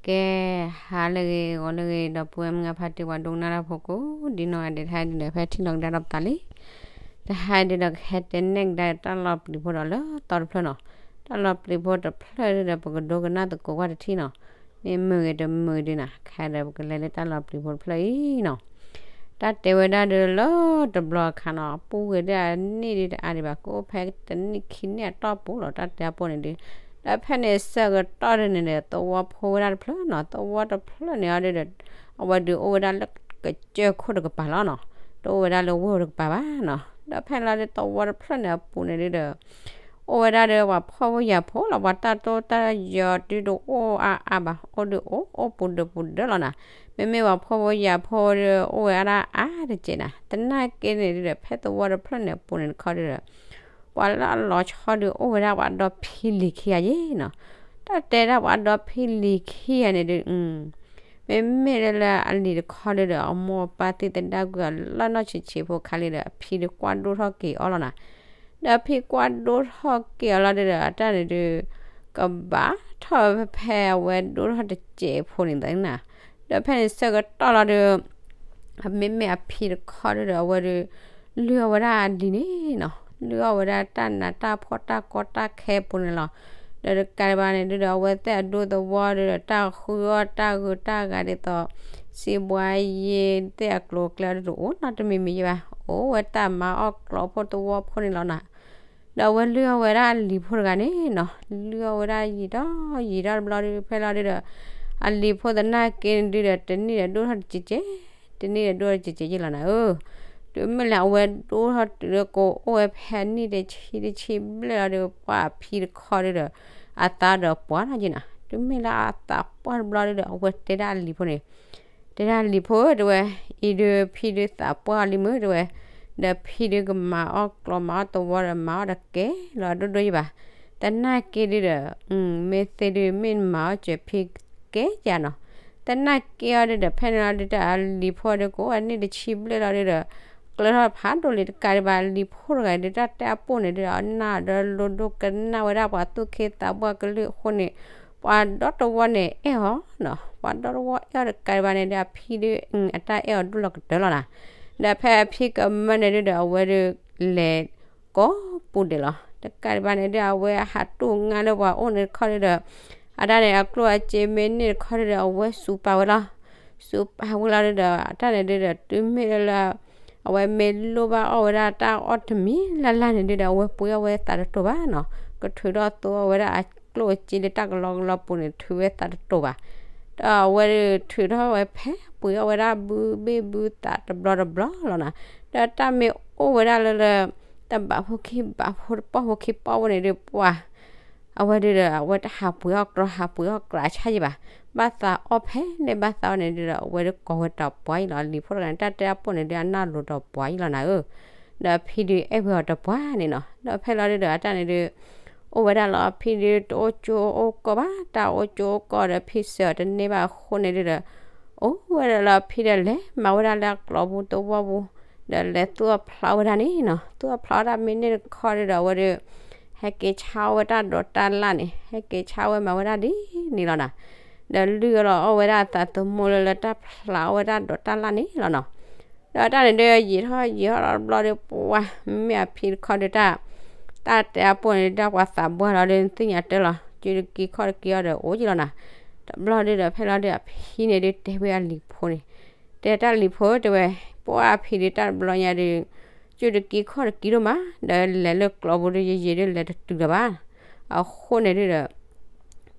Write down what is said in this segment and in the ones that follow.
ကဲ, ဟါလၢအဂ့ၤ ဂီၤလၢအဂ့ၤ ဒီပုၢ်ဝဲၢ်မုၣ်ခွါဖါတံၢ် ပှၤဒိကနၣ်တၢ်ဖိကိးဒ်နီၢ်ဂၤဒဲး, တဟါဒုဒီး ဖဲထံၣ်လိာ်ကဒါဒီးပသးလံ. တဟါဒုဒီး ကဟဲတဲနဲၣ်ကဒါတၢ်လီၤပျံၤဖိဒီးလၢသီတဖျၢၣ်နီၤ. တၢ်လီၤပျံၤဖိတဖျၢၣ်ဒုဒီး ပကဒိကနၣ်သကိးကွၢ်တထံၣ်နီၤ. မ့ၢ်မုာ်ဂ့ၤတမုာ်ဒုနီၤ, ခဲဒီးပကလဲၤလၢတၢ်လီၤပျံၤဖိတဖျၢၣ်အံၤနီၤ. တၢ်တဲဝဲဒၣ်ဒုလၢတဘျီအခါနီၤ, ပူၤကွံာ်ဒုအနံၣ်ဒုတအါဒံးဘၣ်, ကအိၣ်ဖဲတနံၣ်ခံနံၣ်အတီၢ်ပူၤလီၤ တၢ်တဲအပိၢ်န့ၣ်ဒု. ဒီးဖဲန့ၣ်ဆၢကတီၢ်ဒုန့ၣ်ဒီး သဝီဖိဝဲဒၣ်တဖျၢၣ်နီၤ, သဝီတဖျၢၣ်န့ၣ်အီၤဒုဒီး အဝဲဒုအိၣ်ဝဲဒၣ်လၢကစၢၢ်ခိၣ်တကပၤလီၤနီၤ. တအိၣ်ဝဲဒၣ်လၢဝ့ၢ်တကပၤဘၣ်နီၤ. ဒီးဖဲလီၤဒုသဝီတဖျၢၣ်န့ၣ်အပူၤန့ၣ်ဒုဒီး အိၣ်ဝဲဒၣ်ဒီးပှၤဖှီၣ်ဖိယာ်ဖိလီၤ, ပှၤတၢ်တိတၢ်ယီၤဒုတအိၣ်အါအါဘၣ်, အိၣ်ဒုအိၣ် အိၣ်ပူၤဒုပူၤဒၢလီၤနီၤ. မ့မ့ၢ်ပှၤဖှီၣ်ဖိယာ်ဖိဒု အိၣ်ဝဲဒၣ်အါတက့ၢ်နီၤ. သနာ်က့န့ၣ်ဒုဒီး ဖဲသဝီတဖျၢၣ်န့ၣ်အပူၤန့ၣ်တခီဒုဒီး ပှၤလၢအလီၤဆီဒုအိၣ်ဝဲဒၣ်ပှၤဒီဖံလံၤခံဂၤယ့ၢ်နီၤ. တၢ်တဲဒၣ်ပှၤဒီဖံလံၤခံဂၤန့ၣ်ဒု မ့မ့ၢ်လၢလၢအလံၤတခီဒုဒီး အမိၢ်အပၢ်သံသဒၣ်ကွံာ်အီၤလၢနီၢ်ဆံးဆံးဖိခါလံဒီး အဖံဒုကွၢ်ဒိၣ်ထီၣ်က့ၤအီၤလီၤနီၤ. ဒီးဖံကွၢ်ဒိၣ်ထီၣ်က့ၤအီၤလီၤဒုဒီး အတၢ်န့ၣ်ဒု ကဘၣ်ထီၣ်ဖဲအဝဲဒိၣ်ထီၣ်တစဲးဖိန့ၣ်သနီၤ. ဒီးဖဲန့ၣ်ဆၢကတီၢ်လီၤဒု မ့မ့ၢ်အဖံတခီဒုဒီး အဝဲဒု လုၢ်အီၣ်ဝဲဒၣ်အလံၤန့ၣ်နီၤ, လုၢ်အီၣ်ဝဲဒၣ်တၢ်နးတၢ်ဖှီၣ်တၢ်ကီတၢ်ခဲပူၤန့ၣ်လီၤ. ဒီးတကးဒံးဘၣ်န့ၣ်ဒုဒီး အဝဲသ့ၣ်အဒူသဝီဒုဒီး တၢ်ဃုအီၣ်တၢ်ဂုာ်တၢ်ဂၤဒ်သိး စံးဘှါယ့သ့ၣ်အကျိၤအကျဲဒုတအိၣ်နီတမံၤမံၤယဲၢ်ဘၣ်, အိၣ်ဝဲတၢ်မၤအီၣ်ကျီဖိသဝီဖိန့ၣ်လီၤနီၤ. ဒီးအဝဲလုၢ်အီၣ်ဝဲဒၣ်အလံၤဖိတဂၤန့ၣ်နီၤ, လုၢ်အီၣ်ဝဲဒၣ်ယံာ်ဒီးယံာ်ဒီးတဘျီဒု ဖဲလီၤဒုဒီး အလံၤဖိသနာ်က့န့ၣ်ဒုဒီး တနံၣ်ဒီးဒိၣ်ထီၣ်တစဲးကဲး, တနံၣ်ဒီးဒိၣ်ထီၣ်တစဲးကဲးယ့ၢ်လီၤနီၤဧၢ. တုၤမ့ၢ်လၢအဝဲဒိၣ်ထီၣ်တုၤလၢကအိၣ်ဝဲဖဲအနံၣ်တဆံတဆံဘျဲၣ်လီၤဒု ပှၤအဖံတခီဒုဒီး အသးဒီးပှၢ်လီၤက့နီၤ. တုၤမ့ၢ်လၢအသးပှၢ်တဘျီဒုဒီး အဝဲတဲဒၣ်အလံၤဖိန့ၣ် တဲဒၣ်လံၤဖိဧၢ တဲဝဲ, အံၤဒုးဖံဒုးသးပှၢ်အီၤလံမုၢ် တဲဝဲ, ဒီးဖံဒုးကမၤအီၣ်ကျီမၤအီၣ်သဝီဒီး မၤအီၣ်တကဲလီၤဒိၣ်ဒိၣ်ယံၤဘၣ်. သနာ်က့ဒုဒီး မ့ၢ်သ့ဒုးမ့ၢ်မၤအီၣ်စၢၤဖံကဲယၤနီၤ. သနာ်က့အီၤဒုဒီး ဖဲန့ၣ်လီၤဒုဒီး အလံၤဖိဒုကအိၣ်အနံၣ်တဆံဘျဲၣ်လီၤဒုဒီး ကျၢထီၣ်ဖးဒိၣ်လံတကးဒံးဘၣ် လံၤဖိတဂၤဒုး တၢ်တဲအပိၢ်န့ၣ်ဒုဒီး အနၢ်ဒီးလိၤဒိကနၣ်ဝဲဒၣ်ပှၤသူၣ်က့သးပှၢ်ကလုၢ်အဃိန့ၣ် ပှၤဒီတဝီန့ၣ် အဲၣ်အီၤနီၤ. ပှၤဒီတဝီအဲၣ်အီၤတကးဒံးဘၣ်န့ၣ်ဒီး အဖံဒု အတၢ်အဲၣ်အီၤဒိၣ်လီၤကတၢၢ်လီၤနီၤ. ဒီးဖဲအဖံကမၢန့ၣ်ဒုဒီး အဝဲဒု လဲၤကိးပူၤဒဲးလီၤ. တကးဒံးဘၣ်န့ၣ်ဒု အဝဲဟးတူၢ်ငါလၢပှၤအိၣ်န့ၣ်တခီဒုဒီး အတၢ်န့ၣ် အကျိၣ်အစ့မ့ၢ်န့ၢ်တခီဒုဒီး အဝဲစူးပာ်ဝဲလီၤ. စူးပာ်ဝဲလီၤဒုဒီး အတၢ်န့ၣ်ဒုဒီး တုၤမ့ၢ်လၢလၢ အဝဲမ့ၢ်လိၣ်ဘၣ်အီၣ်ဝဲဒၣ်တၢ်အီၣ်တမံၤလၢ်လၢ်န့ၣ်ဒုဒီး အဝဲပှ့ၤအီၣ်ဝဲသးတတိၤဘၣ်နီၤ. ကထုးထီၣ်သိအီၣ်ဝဲဒၣ်အကျိၣ်အစ့လၢတၢ်ကလီကလီပူၤန့ၣ် ထုးဝဲသးတတိၤဘၣ်. ဒီးအဝဲဒုးထုးထီၣ်ဝဲဖဲပှ့ၤအီၣ်ဝဲဒၣ်ဘုဘ့ၣ်ဘုသးတဘျီတဘျီလီၤနီၤ. ဒီးတၢ်မ့ၢ်အိၣ်ဝဲဒၣ်လၢလၢ တဘးဖိခံဘးဖိ တပီၢ်ဖိခံပီၢ်ဖိန့ၣ်ဒုး ပှၤ အဝဲဒုဒီး အဝဲတဟးပှ့ၤအီၣ်ကျီ ဟးပှ့ၤအီၣ်ကျီအဆၣ်ယံၤဘၣ်. ဘၣ်သးအီၣ်ဖဲလဲၣ်ဘၣ်သးအီၣ်န့ၣ်ဒုဒီး အဝဲဒုးကိးဝဲတပှၢ်အံၤလီၤ. လံၤဖိတဂၤန့ၣ် တၢ်တဲအပိၢ်န့ၣ်ဒုး အနၢ်လိၤတပှၢ်အံၤလီၤနၤဧၢ. ဒီးဖံဒုးအဲၣ်ဝဲအီၤတပှၢ်န့ၣ်နီၤ. ဒီးဖဲလီၤဒုဒီး အတၢ်န့ၣ်ဒုး အိၣ်ဝဲဒၣ်လီၤ. ဖံဒုးတအိၣ်ကၠိအိၣ်ကီၢ်ဘၣ်, တၢ်အိၣ်ကၠိအိၣ်ကီၢ်ဒီး ဖံစၢၤအီၤတန့ၢ်ဘၣ်အဃိန့ၣ်ဒုဒီး အိၣ်ဝဲဒၣ်လီၤ. ဖံဒီးလဲၤမၤဝဲဒၣ်လၢအကျီပူၤသဝီပူၤ ဒီးလဲၤသူၣ်အီၣ်ဖျးဝဲဒၣ်န့ၣ်နီၤ. သူၣ်အီၣ်ဖျးဝဲဒၣ်မ့ၢ်န့ၢ်တခီဒုဒီး အဝဲဒုး ဟဲက့ၤဆါဝဲတၢ်ဒိးတၢ်လၣ်န့ၣ် ဟဲက့ၤဆါဝဲမၤဝဲဒၣ်ဒ်န့ၣ်လီၤနီၤ. ဒီးလုၢ်အီၣ်လီၤအီၣ်ဝဲဒၣ်အသးသမူလၢလၢတၢ်ဖျးအီၣ်ဝဲဒၣ်ဒိးတၢ်လၣ်န့ၣ်လီၤနီၤ. ဒီးတၢ်န့ၣ်ဒုး ယံာ်ထီၣ်ယံာ်ထီၣ်တဘျီဒီး ပှၤမ့ၢ်အဖံတခီဒုး တၢ် တၢ်တဲအပိၢ်န့ၣ်ဒုး ပှၤသးပှၢ်လီၤဒုး သ့ၣ်ညါတၢ်လီၤ. စုတက့ခီၣ်တက့အီၤဒီးအိၣ်ယံၤလီၤနီၤ. တဘျီဒုးဒီး ဖဲလီၤဒုး အဖံန့ၣ်ဒုး တဲဝဲအလံၤဖိန့ၣ် တဲတၢ်လံၤဖိ တဲဝဲ, ပှၤအဖံဒုး တၢ်တဘျီညါဒုး စုတက့ခီၣ်တက့ဒိၣ်မး ဒီးလဲၤလၢကျီပူၤဒုး ယယံာ်ဒုးလဲၤတတုၤလၢၤဘၣ်. အဃိန့ၣ်ဒုးဒီး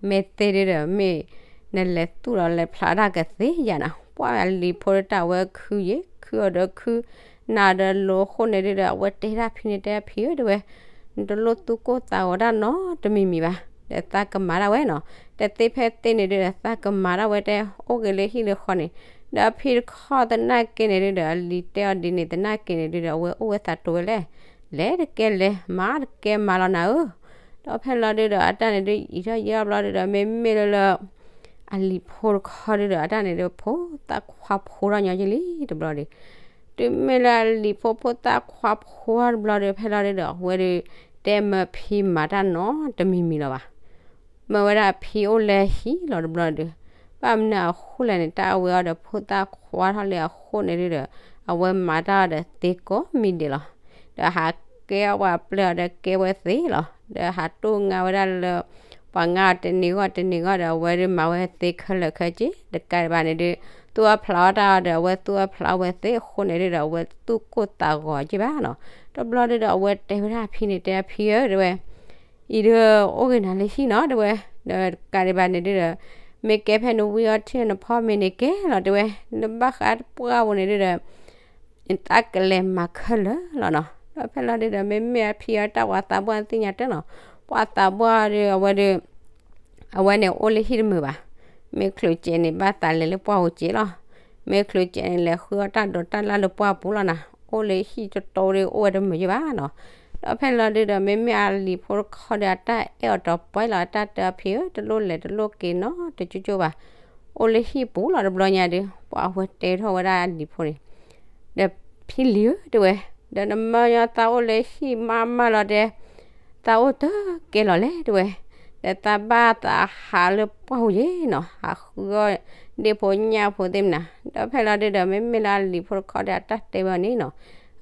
မ့ၢ်သ့ဒုးဒီး မ့ၢ်နလဲၤသူၣ်လီၤလဲၤဖျးတၢ်ကသ့ယၤနီၤ. ပှၤအလံၤဖိဒုး တၢ်ဝဲခုယံၤ ခုအီၤဒီးခု နၤဒီးလိၤအဃိန့ၣ်ဒုးဒီး အဝဲတဲဒၣ်ဖံန့ၣ် တဲဖံဧၢ တဲဝဲ, နတလိၣ်သူၣ်ကိၢ်သးဂီၤတၢ်နီတမံၤမံၤဘၣ်. ဒီးသးကမၤဒၣ်ဝဲနီၤ. တသ့ဖဲသ့န့ၣ်ဒုးဒီး သးကမၤဒၣ်ဝဲ တဲအိၣ်ဂ့ၤလၢဟံၣ်လၢဃီန့ၣ်. ဒီးအဖံတခီသနာ်က့န့ၣ်ဒုးဒီး အလံၤတဲအီၤဒ်န့ၣ်သနာ်က့န့ၣ်ဒုးဒီး အဝဲအိၣ်ဝဲသးတိၤဝဲလဲၣ်. လဲၤတကဲလဲၤ မၤတကဲမၤလီၤနၤဧၢ. ဒီးဖဲလီၤဒုးဒီး အတၢ်န့ၣ်ဒုး ယံာ်ထီၣ်ယံာ်ထီၣ်တဘျီဒုးဒီး မ့မ့ၢ်လၢလၢ အလံၤဖိတခီဒုးဒီး အတၢ်န့ၣ်ဒုး ဖိသၣ်ခွါဖိထီၣ်ညီယံၤလံတဘျီဒုး. တုၤမ့ၢ်လၢအလံၤဖိဖိသၣ်ခွါဖိထီၣ်တဘျီဒုး ဖဲလီၤဒုးဒီး အဝဲဒုး တဲမၢဖံမၤတၢ်နီတမံၤမံၤလီၤဘၣ်. မၢဝဲဒၣ်ဖံအိၣ်လၢဟံၣ်လီၤတဘျီဒုး, ဘၣ်မနုၤအဃိလဲၣ်န့ၣ် တၢ်အဝဲအီၤဒီးဖိသၣ်ခွါထီၣ်လံအဃိန့ၣ်ဒုဒီး အဝဲမၤတၢ်အီၤဒီးသ့ကိးမံၤဒဲးလီၤ. ဒီးဟးကဲအီၣ်ပှၤပျဲၢ်အီၤဒီးကဲဝဲသ့လီၤ. ဒီးဟးတိၢ်ငါဝဲဒၣ်လၢ ပှၤငါအီၤတနံၤဂီၢ်တနံၤဂီၢ်ဒီး အဝဲဒုးမၤဝဲသ့ခဲလၢာ်ခဲဆ့ တကးဒံးဘၣ်န့ၣ်ဒု သူၣ်အီၣ်ဖျးအီၣ်တၢ်အီၤဒီး အဝဲသူၣ်အီၣ်ဖျးအီၣ်ဝဲသ့အဃိန့ၣ်ဒုဒီး အဝဲသူၣ်ကိၢ်သးဂီၤက့ဘၣ်နီၤ. တဘျီဒုဒီး အဝဲတဲဝဲဒၣ်အဖံန့ၣ် တဲအဖံဧၢ တဲဝဲ အံၤဒုအိၣ်ဂ့ၤနၤလၢဟံၣ်နီၤ တဲဝဲ, ဒီးတကးဒံးဘၣ်န့ၣ်ဒုဒီး မ့ၢ်ကဲဖဲနဝံအီထံနဖီမ့ၤန့ၣ်ကဲလီၤ တဲဝဲ, နဘၣ်ဃးတပှၢ်ပူၤန့ၣ်ဒုဒီး နတၢ်ကလဲၤမၤခဲလၢာ်လီၤနီၤ. ဒီးဖဲလီၤဒုဒီး မ့မ့ၢ်အဖံအီၤတၢ်ပှၤသးပှၢ်သ့ၣ်ညါတဲနီၤ, ပှၤသးပှၢ်ဒု အဝဲဒု အဝဲန့ၣ်အိၣ်လၢဟံၣ်တမုာ်ဘၣ်. မ့ၢ်ချုးကဲန့ၣ် ဘၣ်သးလဲၤလၢပှၢ်ပူၤကဲလီၤ. မ့ၢ်ချုးကဲန့ၣ် လဲၤဃုအီၣ်တၢ်ဒိးတၢ်လၢ်လၢပှၢ်ပူၤလီၤနီၤ. အိၣ်လၢဟံၣ်တတီၤဒု အိၣ်ဝဲတမုာ်ယဲၢ်ဘၣ်နီၤ. ဒီးဖဲလီၤဒုဒီး မ့မ့ၢ်အလံၤဖိတခီဒီး အတၢ်အဲၣ်အီၤတီၤပှဲၤလီၤ. အတၢ်တဲအီၤဖံဧၢ တလိၣ်လဲၤတလိၣ်က့ၤနီတကၠိကၠိဘၣ်. အိၣ်လၢဟံၣ်ပူၤလီၤတဘျီညါဒု ပှၤအဝဲတဲထီၣ်ဝဲဒၣ်အလံၤဖိန့ၣ် ဒီးဖံလံၤဧၢ တဲဝဲ, ဒီးနမၢညီသးအိၣ်လၢဟံၣ်မးမးလီၤတဲ, သးအိၣ်တကဲလီၤလဲၣ် တဲဝဲ, ဒီးသးဘၣ်သးဟးလၢပှၢ်ပူၤယဲၢ်နီၤ, ဟးဃုအီၣ်ဒ့ၣ်ဖိညၣ်ဖိသ့ၣ်မနၤ. ဒီးဖဲလီၤဒုဒီး မ့မ့ၢ်လၢအလံၤဖိတခီဒီး အတၢ်တဲဝဲန့ၣ်နီၤ,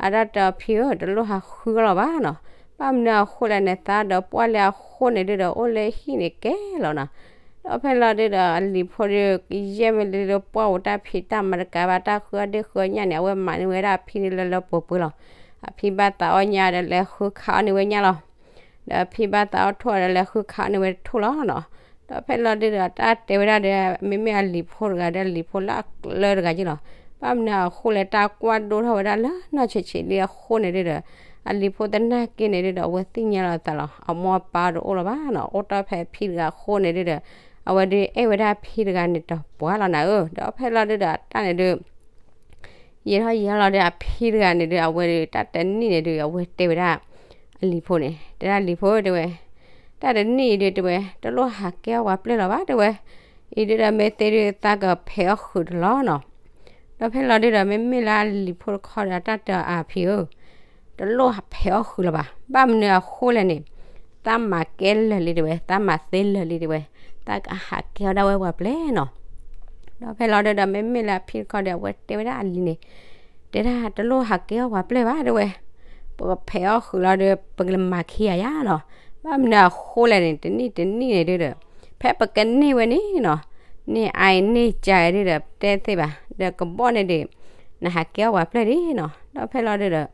အတၢ်တဲအီၤဖံဧၢ တလိၣ်ဟးဃုအီၣ်လီၤဘၣ်နီၤ, ဘၣ်မနုၤအဃိလဲၣ်န့ၣ် သးဒီးပှၢ်လၢအဃိန့ၣ်ဒုဒီး အိၣ်လၢဟံၣ်န့ၣ်ကဲလီၤနီၤ. ဒီးဖဲလီၤဒုဒီး အလံၤဖိဒု ကယဲၢ်မ့ၢ်လၢပှၢ်ပူၤ တၢ်ဖံးတၢ်မၤတကးဘၣ် တၢ်ဃုအီၣ်ဒ့ၣ်ဃုအီၣ်ညၣ်န့ၣ် အဝဲမၤန့ၢ်ဝဲဒၣ်အဖံဒုလၢလၢပှဲၤပှဲၤလီၤ. အဖံဘၣ်သးအီၣ်ညၣ်ဒီး လဲၤဃုခးအီၣ်န့ၢ်ဝဲညၣ်လီၤ. ဒီးအဖံဘၣ်သးအီၣ်ထိၣ်ဒီး လဲၤဃုခးအီၣ်န့ၢ်ဝဲထိၣ်လီၤနီၤ. ဒီးဖဲလီၤဒုဒီး တၢ်တဲဝဲဒၣ်ဒီး မ့မ့ၢ်အလံၤဖိတဂၤဒီး အလံၤဖိလၢအကျၢၤတဂၤက့လီၤ. ဘၣ်မနုၤအဃိလဲၣ် တၢ်ကွၢ်ဒိၣ်ထီၣ်ဝဲဒၣ်လၢနီၢ်ဆံးဆံးလံအဃိန့ၣ်ဒုဒီး အလံၤဖိသနာ်က့န့ၣ်ဒုဒီး အဝဲသ့ၣ်ညါလီၤအသးလီၤ. အမိၢ်အပၢ်တအိၣ်လၢၤဘၣ်နီၤ, အိၣ်တ့ၢ်ဖဲအဖံတဂၤအဃိန့ၣ်ဒုဒီး အဝဲဒုးအဲၣ်ဝဲဒၣ်ဖံတဂၤန့ၣ်တီၤပှၢ်လီၤနၤဧၢ. ဒီးဖဲလီၤဒုဒီး အတၢ်န့ၣ်ဒု ယံာ်ထီၣ်ယံာ်ထီၣ်လီၤဒီး အဖံတဂၤန့ၣ်ဒုး အဝဲဒုး တၢ်တနံၣ်န့ၣ်ဒုး အဝဲတဲဝဲဒၣ်အလံၤဖိန့ၣ် တဲဒၣ်လံၤဖိ တဲဝဲ, တၢ်တနံၣ်အံၤဒုး တဲဝဲ တလိၣ်ဟးကဲအီၣ်ပှၤပျဲၢ်လီၤဘၣ် တဲဝဲ, အံၤဒုဒီး မ့ၢ်သ့ဒုး သးကဖဲးအီၣ်ဃုာ်တလီၤနီၤ. ဒီးဖဲလီၤဒုဒီး မ့မ့ၢ်လၢအလံၤဖိတခီဒီး အတၢ်တဲအီၤအဖံဧၢ တလိၣ်ဖဲးအီၣ်ဃုာ်လၢၤဘၣ်. ဘၣ်မနုၤအဃိလဲၣ်န့ၣ် သးမၤကဲလၢာ်လံ တဲဝဲ, သးမၤသ့လၢာ်လံ တဲဝဲ, သးကဟးကဲအီၣ်ဒၣ်ဝဲပှၤပျဲၢ်နီၤ. ဒီးဖဲလီၤဒုဒီး မ့မ့ၢ်လၢအဖံတခီဒီး အဝဲတဲဝဲဒၣ်အလံၤန့ၣ် တဲဒၣ်တလိၣ်ဟးကဲအီၣ်ပှၤပျဲၢ်ဘၣ် တဲဝဲ, ပကဖဲးအီၣ်ဃုာ်လီၤဒီး ပကလဲၤမၤခံဂၤယါနီၤ. ဘၣ်မနုၤအဃိလဲၣ်န့ၣ် တနံၣ်တနံၣ်န့ၣ်ဒုဒီး ဖဲပကန့ၢ်ဝဲန့ၣ်နီၤ, န့ၢ်အါအံၤန့ၢ်ကါအံၤဒုဒီး ပတဲသ့ဘၣ်, ဒီးကဘီၣ်န့ၣ်ဒုး နဟးကဲအီၣ်ပှၤပျဲၢ်ဒ်နီၤ. ဒီးဖဲလီၤဒုဒီး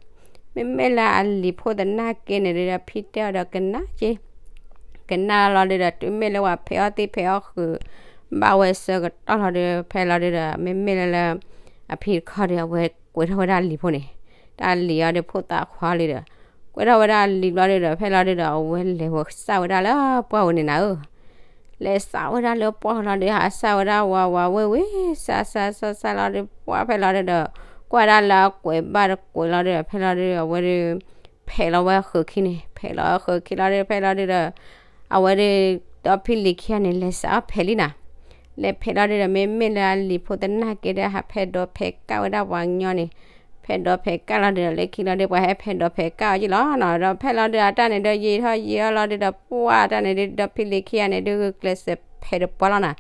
မ့မ့ၢ်လၢအလံၤဖိသနာ်က့န့ၣ်ဒုဒီး ဖံတဲအီၤဒီးကနၣ်က့ ကနၣ်လီၤဒုဒီး တုၤမ့ၢ်လၢပှၤဖဲးအီၣ်သ့ၣ်ဖဲးအီၣ်ဃုာ် ဘၣ်ဝဲဆၢကတီၢ်လီၤဒီး ဖဲလီၤဒုဒီး မ့မ့ၢ်လၢလၢ အဖံတခီဒီး အဝဲကွဲးထီၣ်ဝဲဒၣ်အလံၤဖိန့ၣ်, တၢ်လံၤအီၤဒီးဖိသၣ်ခွါလံဒီး ကွဲးထီၣ်ဝဲဒၣ်အလံၤဘျီဒုဒီး ဖဲလီၤဒုဒီး အဝဲလဲၤဝဲစၢ်ဝဲဒၣ်လၢပှၢ်ပူၤန့ၣ်နၤဧၢ လဲၤစးဝဲဒၣ်လၢပှၢ်လီၤဒီး ဟးစးဝဲဒၣ်ဝးဝးဝ့ၢ်ဝ့ၢ် စးစးစးစးလီၤဒီး ပှၢ်ဖဲလီၤဒုဒီး ကွၢ်ဒၣ်လၢအကွဲးဘၣ်တကွဲးလီၤဒီး ဖဲလီၤဒုဒီး အဝဲဒုး ဖဲးလီၤဝဲဃုာ်ခံန့ၣ် ဖဲးလီၤဃုာ်ခံလီၤဒီး ဖဲလီၤဒုဒီး အဝဲဒုး ဒီဖံလံၤခံဂၤန့ၣ် လဲၤစးအီၣ်ဖဲးလံနၤ, လဲၤဖဲးလီၤဒုဒီး မ့မ့ၢ်လၢအလံၤဖိသနာ်က့ဒီး ဟးဖဲးဒိးဖဲးကၣ်ဝဲဒၣ်ပှၤကညီန့ၣ်, ဖဲးဒိးဖဲးကၣ်လီၤဒုဒီး လၢခံလီၤဒု ပှၤဟဲဖဲးဒိးဖဲးကၣ်အီၤက့လီၤနီၤ. ဒီးဖဲလီၤဒုဒီး အတၢ်န့ၣ်ဒီးယံာ်ထီၣ်ယံာ်ထီၣ်လီၤဒုဒီး ပှၢ်တၢ်န့ၣ်ဒု ဒီဖံလံၤခံဂၤန့ၣ်ဒု ဂုာ်ကျဲးစၢးဖဲးတပှၢ်လီၤနၤ.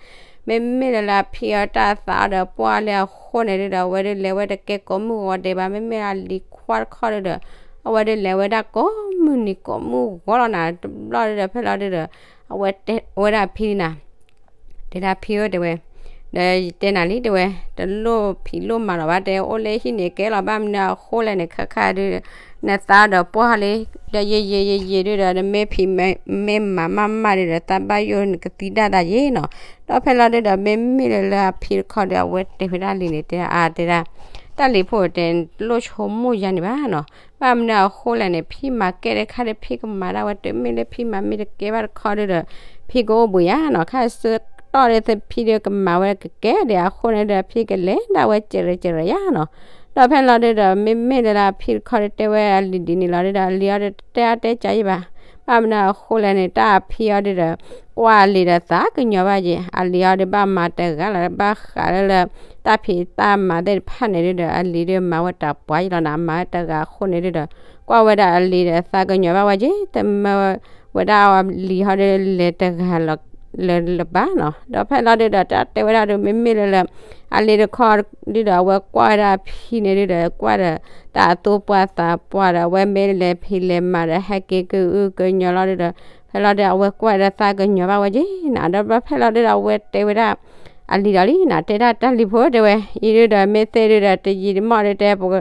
မ့မ့ၢ်လၢလၢအဖံအီၤတၢ်သးအီၤဒီးပှၢ်လၢအဃိန့ၣ်ဒုဒီး အဝဲဒုးလဲၤဝဲတကဲကိးမုၢ်ဂီၤဒဲးဘၣ်, မ့မ့ၢ်လၢအလံၤခွါတခီဒုဒီး အဝဲဒုးလဲၤဝဲဒၣ်ကိးမုၢ်နံၤကိးမုၢ်ဂီၤလီၤနၤ. တဘျီဒုဒီး ဖဲလီၤဒုဒီး အဝဲတဲဝဲဒၣ်အဖံနၤ တဲဒၣ်ဖံဧၢ တဲဝဲ, ဒီးယတဲနၤလံ တဲဝဲ, တလိၣ်ဖံးလိၣ်မၤလီၤဘၣ် တဲ, အိၣ်လၢဟံၣ်န့ၣ်ကဲလီၤ ဘၣ်မနုၤအဃိလဲၣ်န့ၣ် ခါခါဒု နသးဒီးပှၢ်လံ, ဒီးယံာ်ယံာ်ယံာ်ယံာ်ဒုဒီး နမ့ၢ်ဖံးမ့ၢ်မၤမးမးဒုဒီး သးဘၣ်ယိၣ်နကသံဒၣ်သးယ့ၣ်နီၤ. ဒီးဖဲလီၤဒုဒီး မ့မ့ၢ်လၢလၢအဖံတခီဒီး အဝဲတဲဝဲဒၣ်လံန့ၣ် တဲဒၣ်အါ တဲဒၣ် တၢ်လံၤဖိတဲ တလိၣ်ဆိကမိၣ်ယါန့ၣ်ဘၣ်နီၤ. ဘၣ်မနုၤအဃိလဲၣ်န့ၣ် ဖံမၤကဲတခါဒီး ဖံကမၤဒၣ်ဝဲ တုၤမ့ၢ်လၢဖံမၤမ့ၢ်တကဲဘၣ်တခီဒုဒီး ဖံကအိၣ်ဘှံးယါနီၤ. ခါဆၢကတီၢ်ဒီး ဖံဒုကမၤဝဲကကဲဒဲးအဃိန့ၣ်ဒီး ဖံကလဲၤဒၣ်ဝဲစရၢစရၢယါနီၤ. ဒီးဖဲလီၤဒုဒီး မ့မ့ၢ်လၢလၢဖံတခီဒီး တဲဝဲအလံၤဒ်န့ၣ်လီၤဒုဒီး အလံၤအီၤဒီးတဲအါတဲကၢယဲၢ်ဘၣ်. ဘၣ်မနုၤအဃိလဲၣ်န့ၣ် တၢ်အဖံအီၤဒုဒီး ကွၢ်အလံၤဒီးသးကညီၤဘၣ်ယဲၢ်, အလံၤအီၤဒီးဘၣ်မၤတဂၤလီၤ, ဘၣ်ဃးလၢလၢ တၢ်ဖံးတၢ်မၤသ့ၣ်တဖၣ်န့ၣ်ဒုဒီး အလံၤဒုးမၤဝဲတၢ်ပှၤယံၤလီၤနၤ, မၤဝဲတဂၤအဃိန့ၣ်ဒုဒီး ကွၢ်ဝဲဒၣ်အလံၤဒီးသးကညီၤဘၣ်ဝဲယဲၢ်, တမၢဝဲဒၣ်အလံၤဟီဒုးလဲၤတဂၤလီၤ လၢၤလၢၤဘၣ်နီၤ. ဒီးဖဲလီၤဒုဒီး တၢ်တဲဝဲဒၣ်ဒု မ့မ့ၢ်လၢလၢ အလံၤတခီဒုဒီး အဝဲကွၢ်ဝဲဒၣ်အဖံန့ၣ်ဒုဒီး ကွၢ်ဒီး တၢ်အသူၣ်ပှၢ်သးပှၢ်ဒီး အဝဲမ့ၢ်လဲၤဖံးလဲၤမၤဒီး ဟဲက့ၤကအုကညီၤလီၤဒုဒီး ဖဲလီၤဒု အဝဲကွၢ်ဒီးသးကညီၤဘၣ်ဝဲက့ၤနီၤ. ဒီးဖဲလီၤဒုဒီး အဝဲတဲဝဲဒၣ် အလံၤဒီးလံနီၤ, တဲဒၣ်တၢ်လံၤဖိတဲဝဲ, အံၤဒုဒီး မ့ၢ်သ့ၣ်ဒုဒီး တယံာ်တမီၢ်ဒုတဲ ပက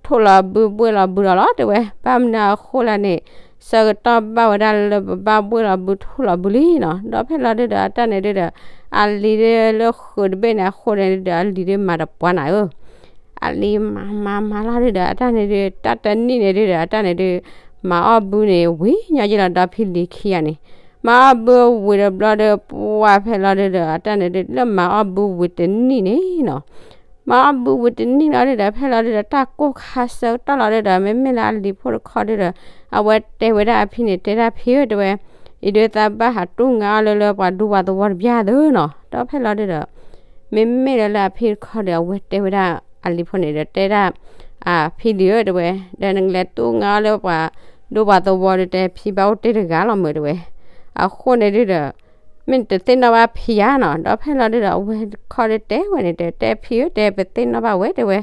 ထိၣ်လီၤဘုဘှ့ၣ်လီၤဘုဒီးလီၤတဲဝဲ, ဘၣ်မနုၤအဃိလဲၣ်န့ၣ် ဆၢကတီၢ်ဘၣ်ဝဲဒၣ်လၢပဘၣ်ဘှ့ၣ်လီၤဘုထိၣ်လီၤဘုလံနီၤ. ဒီးဖဲလီၤဒုဒီး အတၢ်န့ၣ်ဒုဒီး အလံၤဒုလၢဃုာ်တဘ့ၣ်န့ၣ် အဃိန့ၣ်ဒုဒီး အလံၤဒုမၤတပှၢ်နၤဧၢ အလံၤမၤမၤမၤလီၤဒုဒီး အတၢ်န့ၣ်ဒု တၢ်တနံၣ်န့ၣ်ဒုဒီး အတၢ်န့ၣ်ဒု မၤအီၣ်ဘုန့ၣ် ဝံၤညီက့ၤလီၤ ဒီဖံလံၤခံဂၤန့ၣ်, မၤအီၣ်ဘုဝံၤတဘျီဒီး ပှၢ်ဖဲလီၤဒုဒီး အတၢ်န့ၣ်ဒု လၢမၤအီၣ်ဘုဝံၤတနံၣ်န့ၣ်နီၤ, မၤအီၣ်ဘုဝံၤတနံၣ်လီၤဒုဒီး ဖဲလီၤဒုဒီး တၢ်ကိၢ်ခါဆၢကတီၢ်လီၤဒုဒီး မ့မ့ၢ်လၢအလံၤဖိတခီဒုဒီး အဝဲတဲဝဲဒၣ်အဖံန့ၣ် တဲဒၣ်ဖံဧၢ တဲဝဲ အံၤဒုသးဘၣ်ဟးတူၢ်ငါအီၣ်လၢလၢပှၤဒူပှၤသဝီတဘျီသုနီၤ. ဒီးဖဲလီၤဒုဒီး မ့မ့ၢ်လၢလၢအဖံတခီဒီး အဝဲတဲဝဲဒၣ်အလံၤဖိန့ၣ်ဒီး တဲဒၣ် အဖံလံၤဧၢ တဲဝဲ, ဒီးနကလဲၤတူၢ်ငါအီၣ်လၢပှၤဒူပှၤသဝီဒီး တဲဖံဘၣ်အိၣ်တ့ၢ်တဂၤလီၤမုာ်တဲဝဲ, အဃိန့ၣ်ဒုဒီး မ့ၢ်တသ့ၣ်နီၣ်ဘၣ်ဖံယါနီၤ. ဒီးဖဲလီၤဒုဒီး အဝဲတခီဒုတဲဝဲန့ၣ် တဲတဲဖံဧၢ တဲ ပသ့ၣ်နီၣ်ဘၣ်ဝဲတဲဝဲ,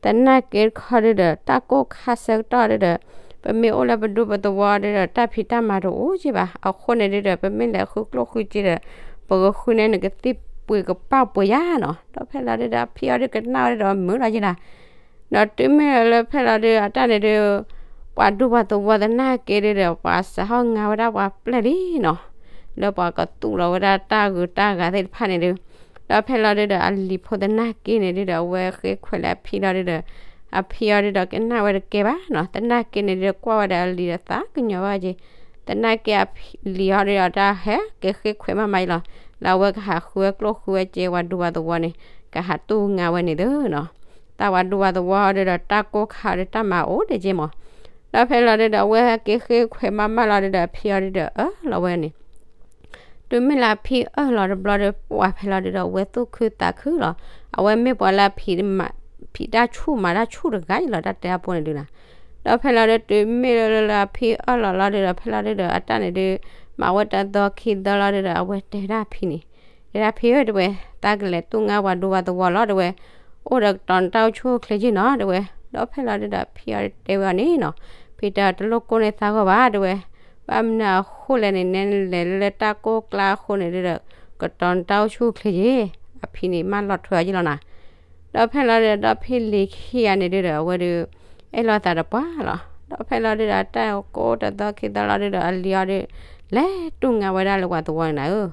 သနာ်က့တခီဒုဒီး တၢ်ကိၢ်ခါဆၢကတီၢ်ဒုဒီး ပမ့ၢ်အိၣ်လၢပဒူပသဝီဒုဒီး တၢ်ဖံးတၢ်မၤတအိၣ်က့ဘၣ်. အဃိန့ၣ်ဒုဒီး ပမ့ၢ်လဲၤဃုကျိၣ်ဃုစ့ဒီး ပကဃုန့ၢ်နကသံၣ်ပှ့ၤကပၢ်ပှ့ၤယါနီၤ. ဒီးဖဲလီၤဒုဒီး အဖံအီၤဒုကနၣ်ဝဲဒီးမုာ်လီၤက့နီၤ. ဒီးတုၤမ့ၢ်လၢဖဲလီၤဒု အတၢ်န့ၣ်ဒု ပှၤဒူပှၤသဝီသနာ်က့ဒုဒီး ပှၤစးဟီၣ်ငါဝဲဒၣ်ပှၤပျဲၢ်လံနီၤ, လၢပှၤကသူၣ်လီၤဝဲဒၣ်တၢ်ဂုၤတၢ်ဂၤသ့ၣ်တဖၣ်န့ၣ်ဒု, ဒီးဖဲလီၤဒုဒီး အလံၤဖိသနာ်က့န့ၣ်ဒုဒီး အဝဲဃ့ခွဲးလၢအဖံလီၤဒုဒီး အဖံအီၤဒုဒီးကနၣ်ဝဲတကဲဘၣ်နီၤ. သနာ်က့န့ၣ်ဒု ကွၢ်ဝဲဒီးအလံၤဒီးသးကညီၤဘၣ်က့ၤ, သနာ်က့အဖံလံၤအီၤဒုဒီး တၢ်ဟဲက့ၤဃ့ခွဲးမးမးအံၤလီၤ. လၢအဝဲကဟးဃုဝဲကျိၣ်ဃုဝဲစ့ ပှၤဒူပှၤသဝီန့ၣ် ကဟးတူၢ်ငါဝဲန့ၣ်သုနီၤ. တၢ်ပှၤဒူပှၤသဝီဒုဒီး တၢ်ကိၢ်ခါဒု တၢ်မၤအိၣ်ဒံးက့မး. ဒီးဖဲလီၤဒုဒီး အဝဲဟဲက့ၤဃ့ခွဲးမးမးလီၤဒုဒီး အဖံအီၤဒုဒီးအၢၣ်လီၤဝဲန့ၣ် တုၤမ့ၢ်လၢအဖံအၢၣ်လီၤတဘျီဒီး ပှၢ်ဖဲလီၤဒုဒီး အဝဲသူၣ်ခုသးခုလီၤ. အဝဲမ့ၢ်ပှၤလၢအဖံးတၢ်ဆူၣ်မၤတၢ်ဆူၣ်တဂၤအံၤလီၤ တၢ်တဲအပူၤန့ၣ်ဒုနီၤ. ဒီးဖဲလီၤဒု တုၤမ့ၢ်လၢလၢလၢအဖံအၢၣ်လီၤလီၤဒုဒီး ဖဲလီၤဒုဒီး အတၢ်န့ၣ်ဒု မၤဝဲတသီခံသီလီၤဒုဒီး အဝဲတဲဒၣ်ဖံန့ၣ်, တဲဒၣ်ဖံဧၢ တဲဝဲ, သးကလဲၤတူၢ်ငါပှၤဒူပှၤသဝီလီၤ တဲဝဲ, အိၣ်ဒီးကတီၤနတၢ်အိၣ်ဆူၣ်အိၣ်ချ့က့နီၤ တဲဝဲ. ဒီးဖဲလီၤဒုဒီး ဖံအီၤတဲဝဲအီၤန့ၣ်နီၤ, ဖံတဲတလိၣ်ကိၢ်န့ၢ်သးဂီၢ်ဘၣ် တဲဝဲ, ဘၣ်မနုၤအဃိလဲၣ်န့ၣ် နဲနလဲၤလၢတၢ်ကိၢ်ကျါအဃိန့ၣ်ဒုဒီး ကတီၤနတၢ်အိၣ်ဆူၣ်အိၣ်ချ့က့, အဖံန့ၣ်မၢလီၤထွဲအီၤက့လီၤနၤ. ဒီးဖဲလီၤဒုဒီး ဒီဖံလံၤခံဂၤန့ၣ်ဒုဒီး အဝဲဒု အဲၣ်လိာ်သးတပှၢ်လီၤ. ဒီးဖဲလီၤဒုဒီး တၢ်ကိၢ်တသီခံသီလီၤဒုဒီး အလံၤအီၤဒု လဲၤတူၢ်ငါဝဲဒၣ်လၢပှၤသဝီန့ၣ်နၤဧၢ.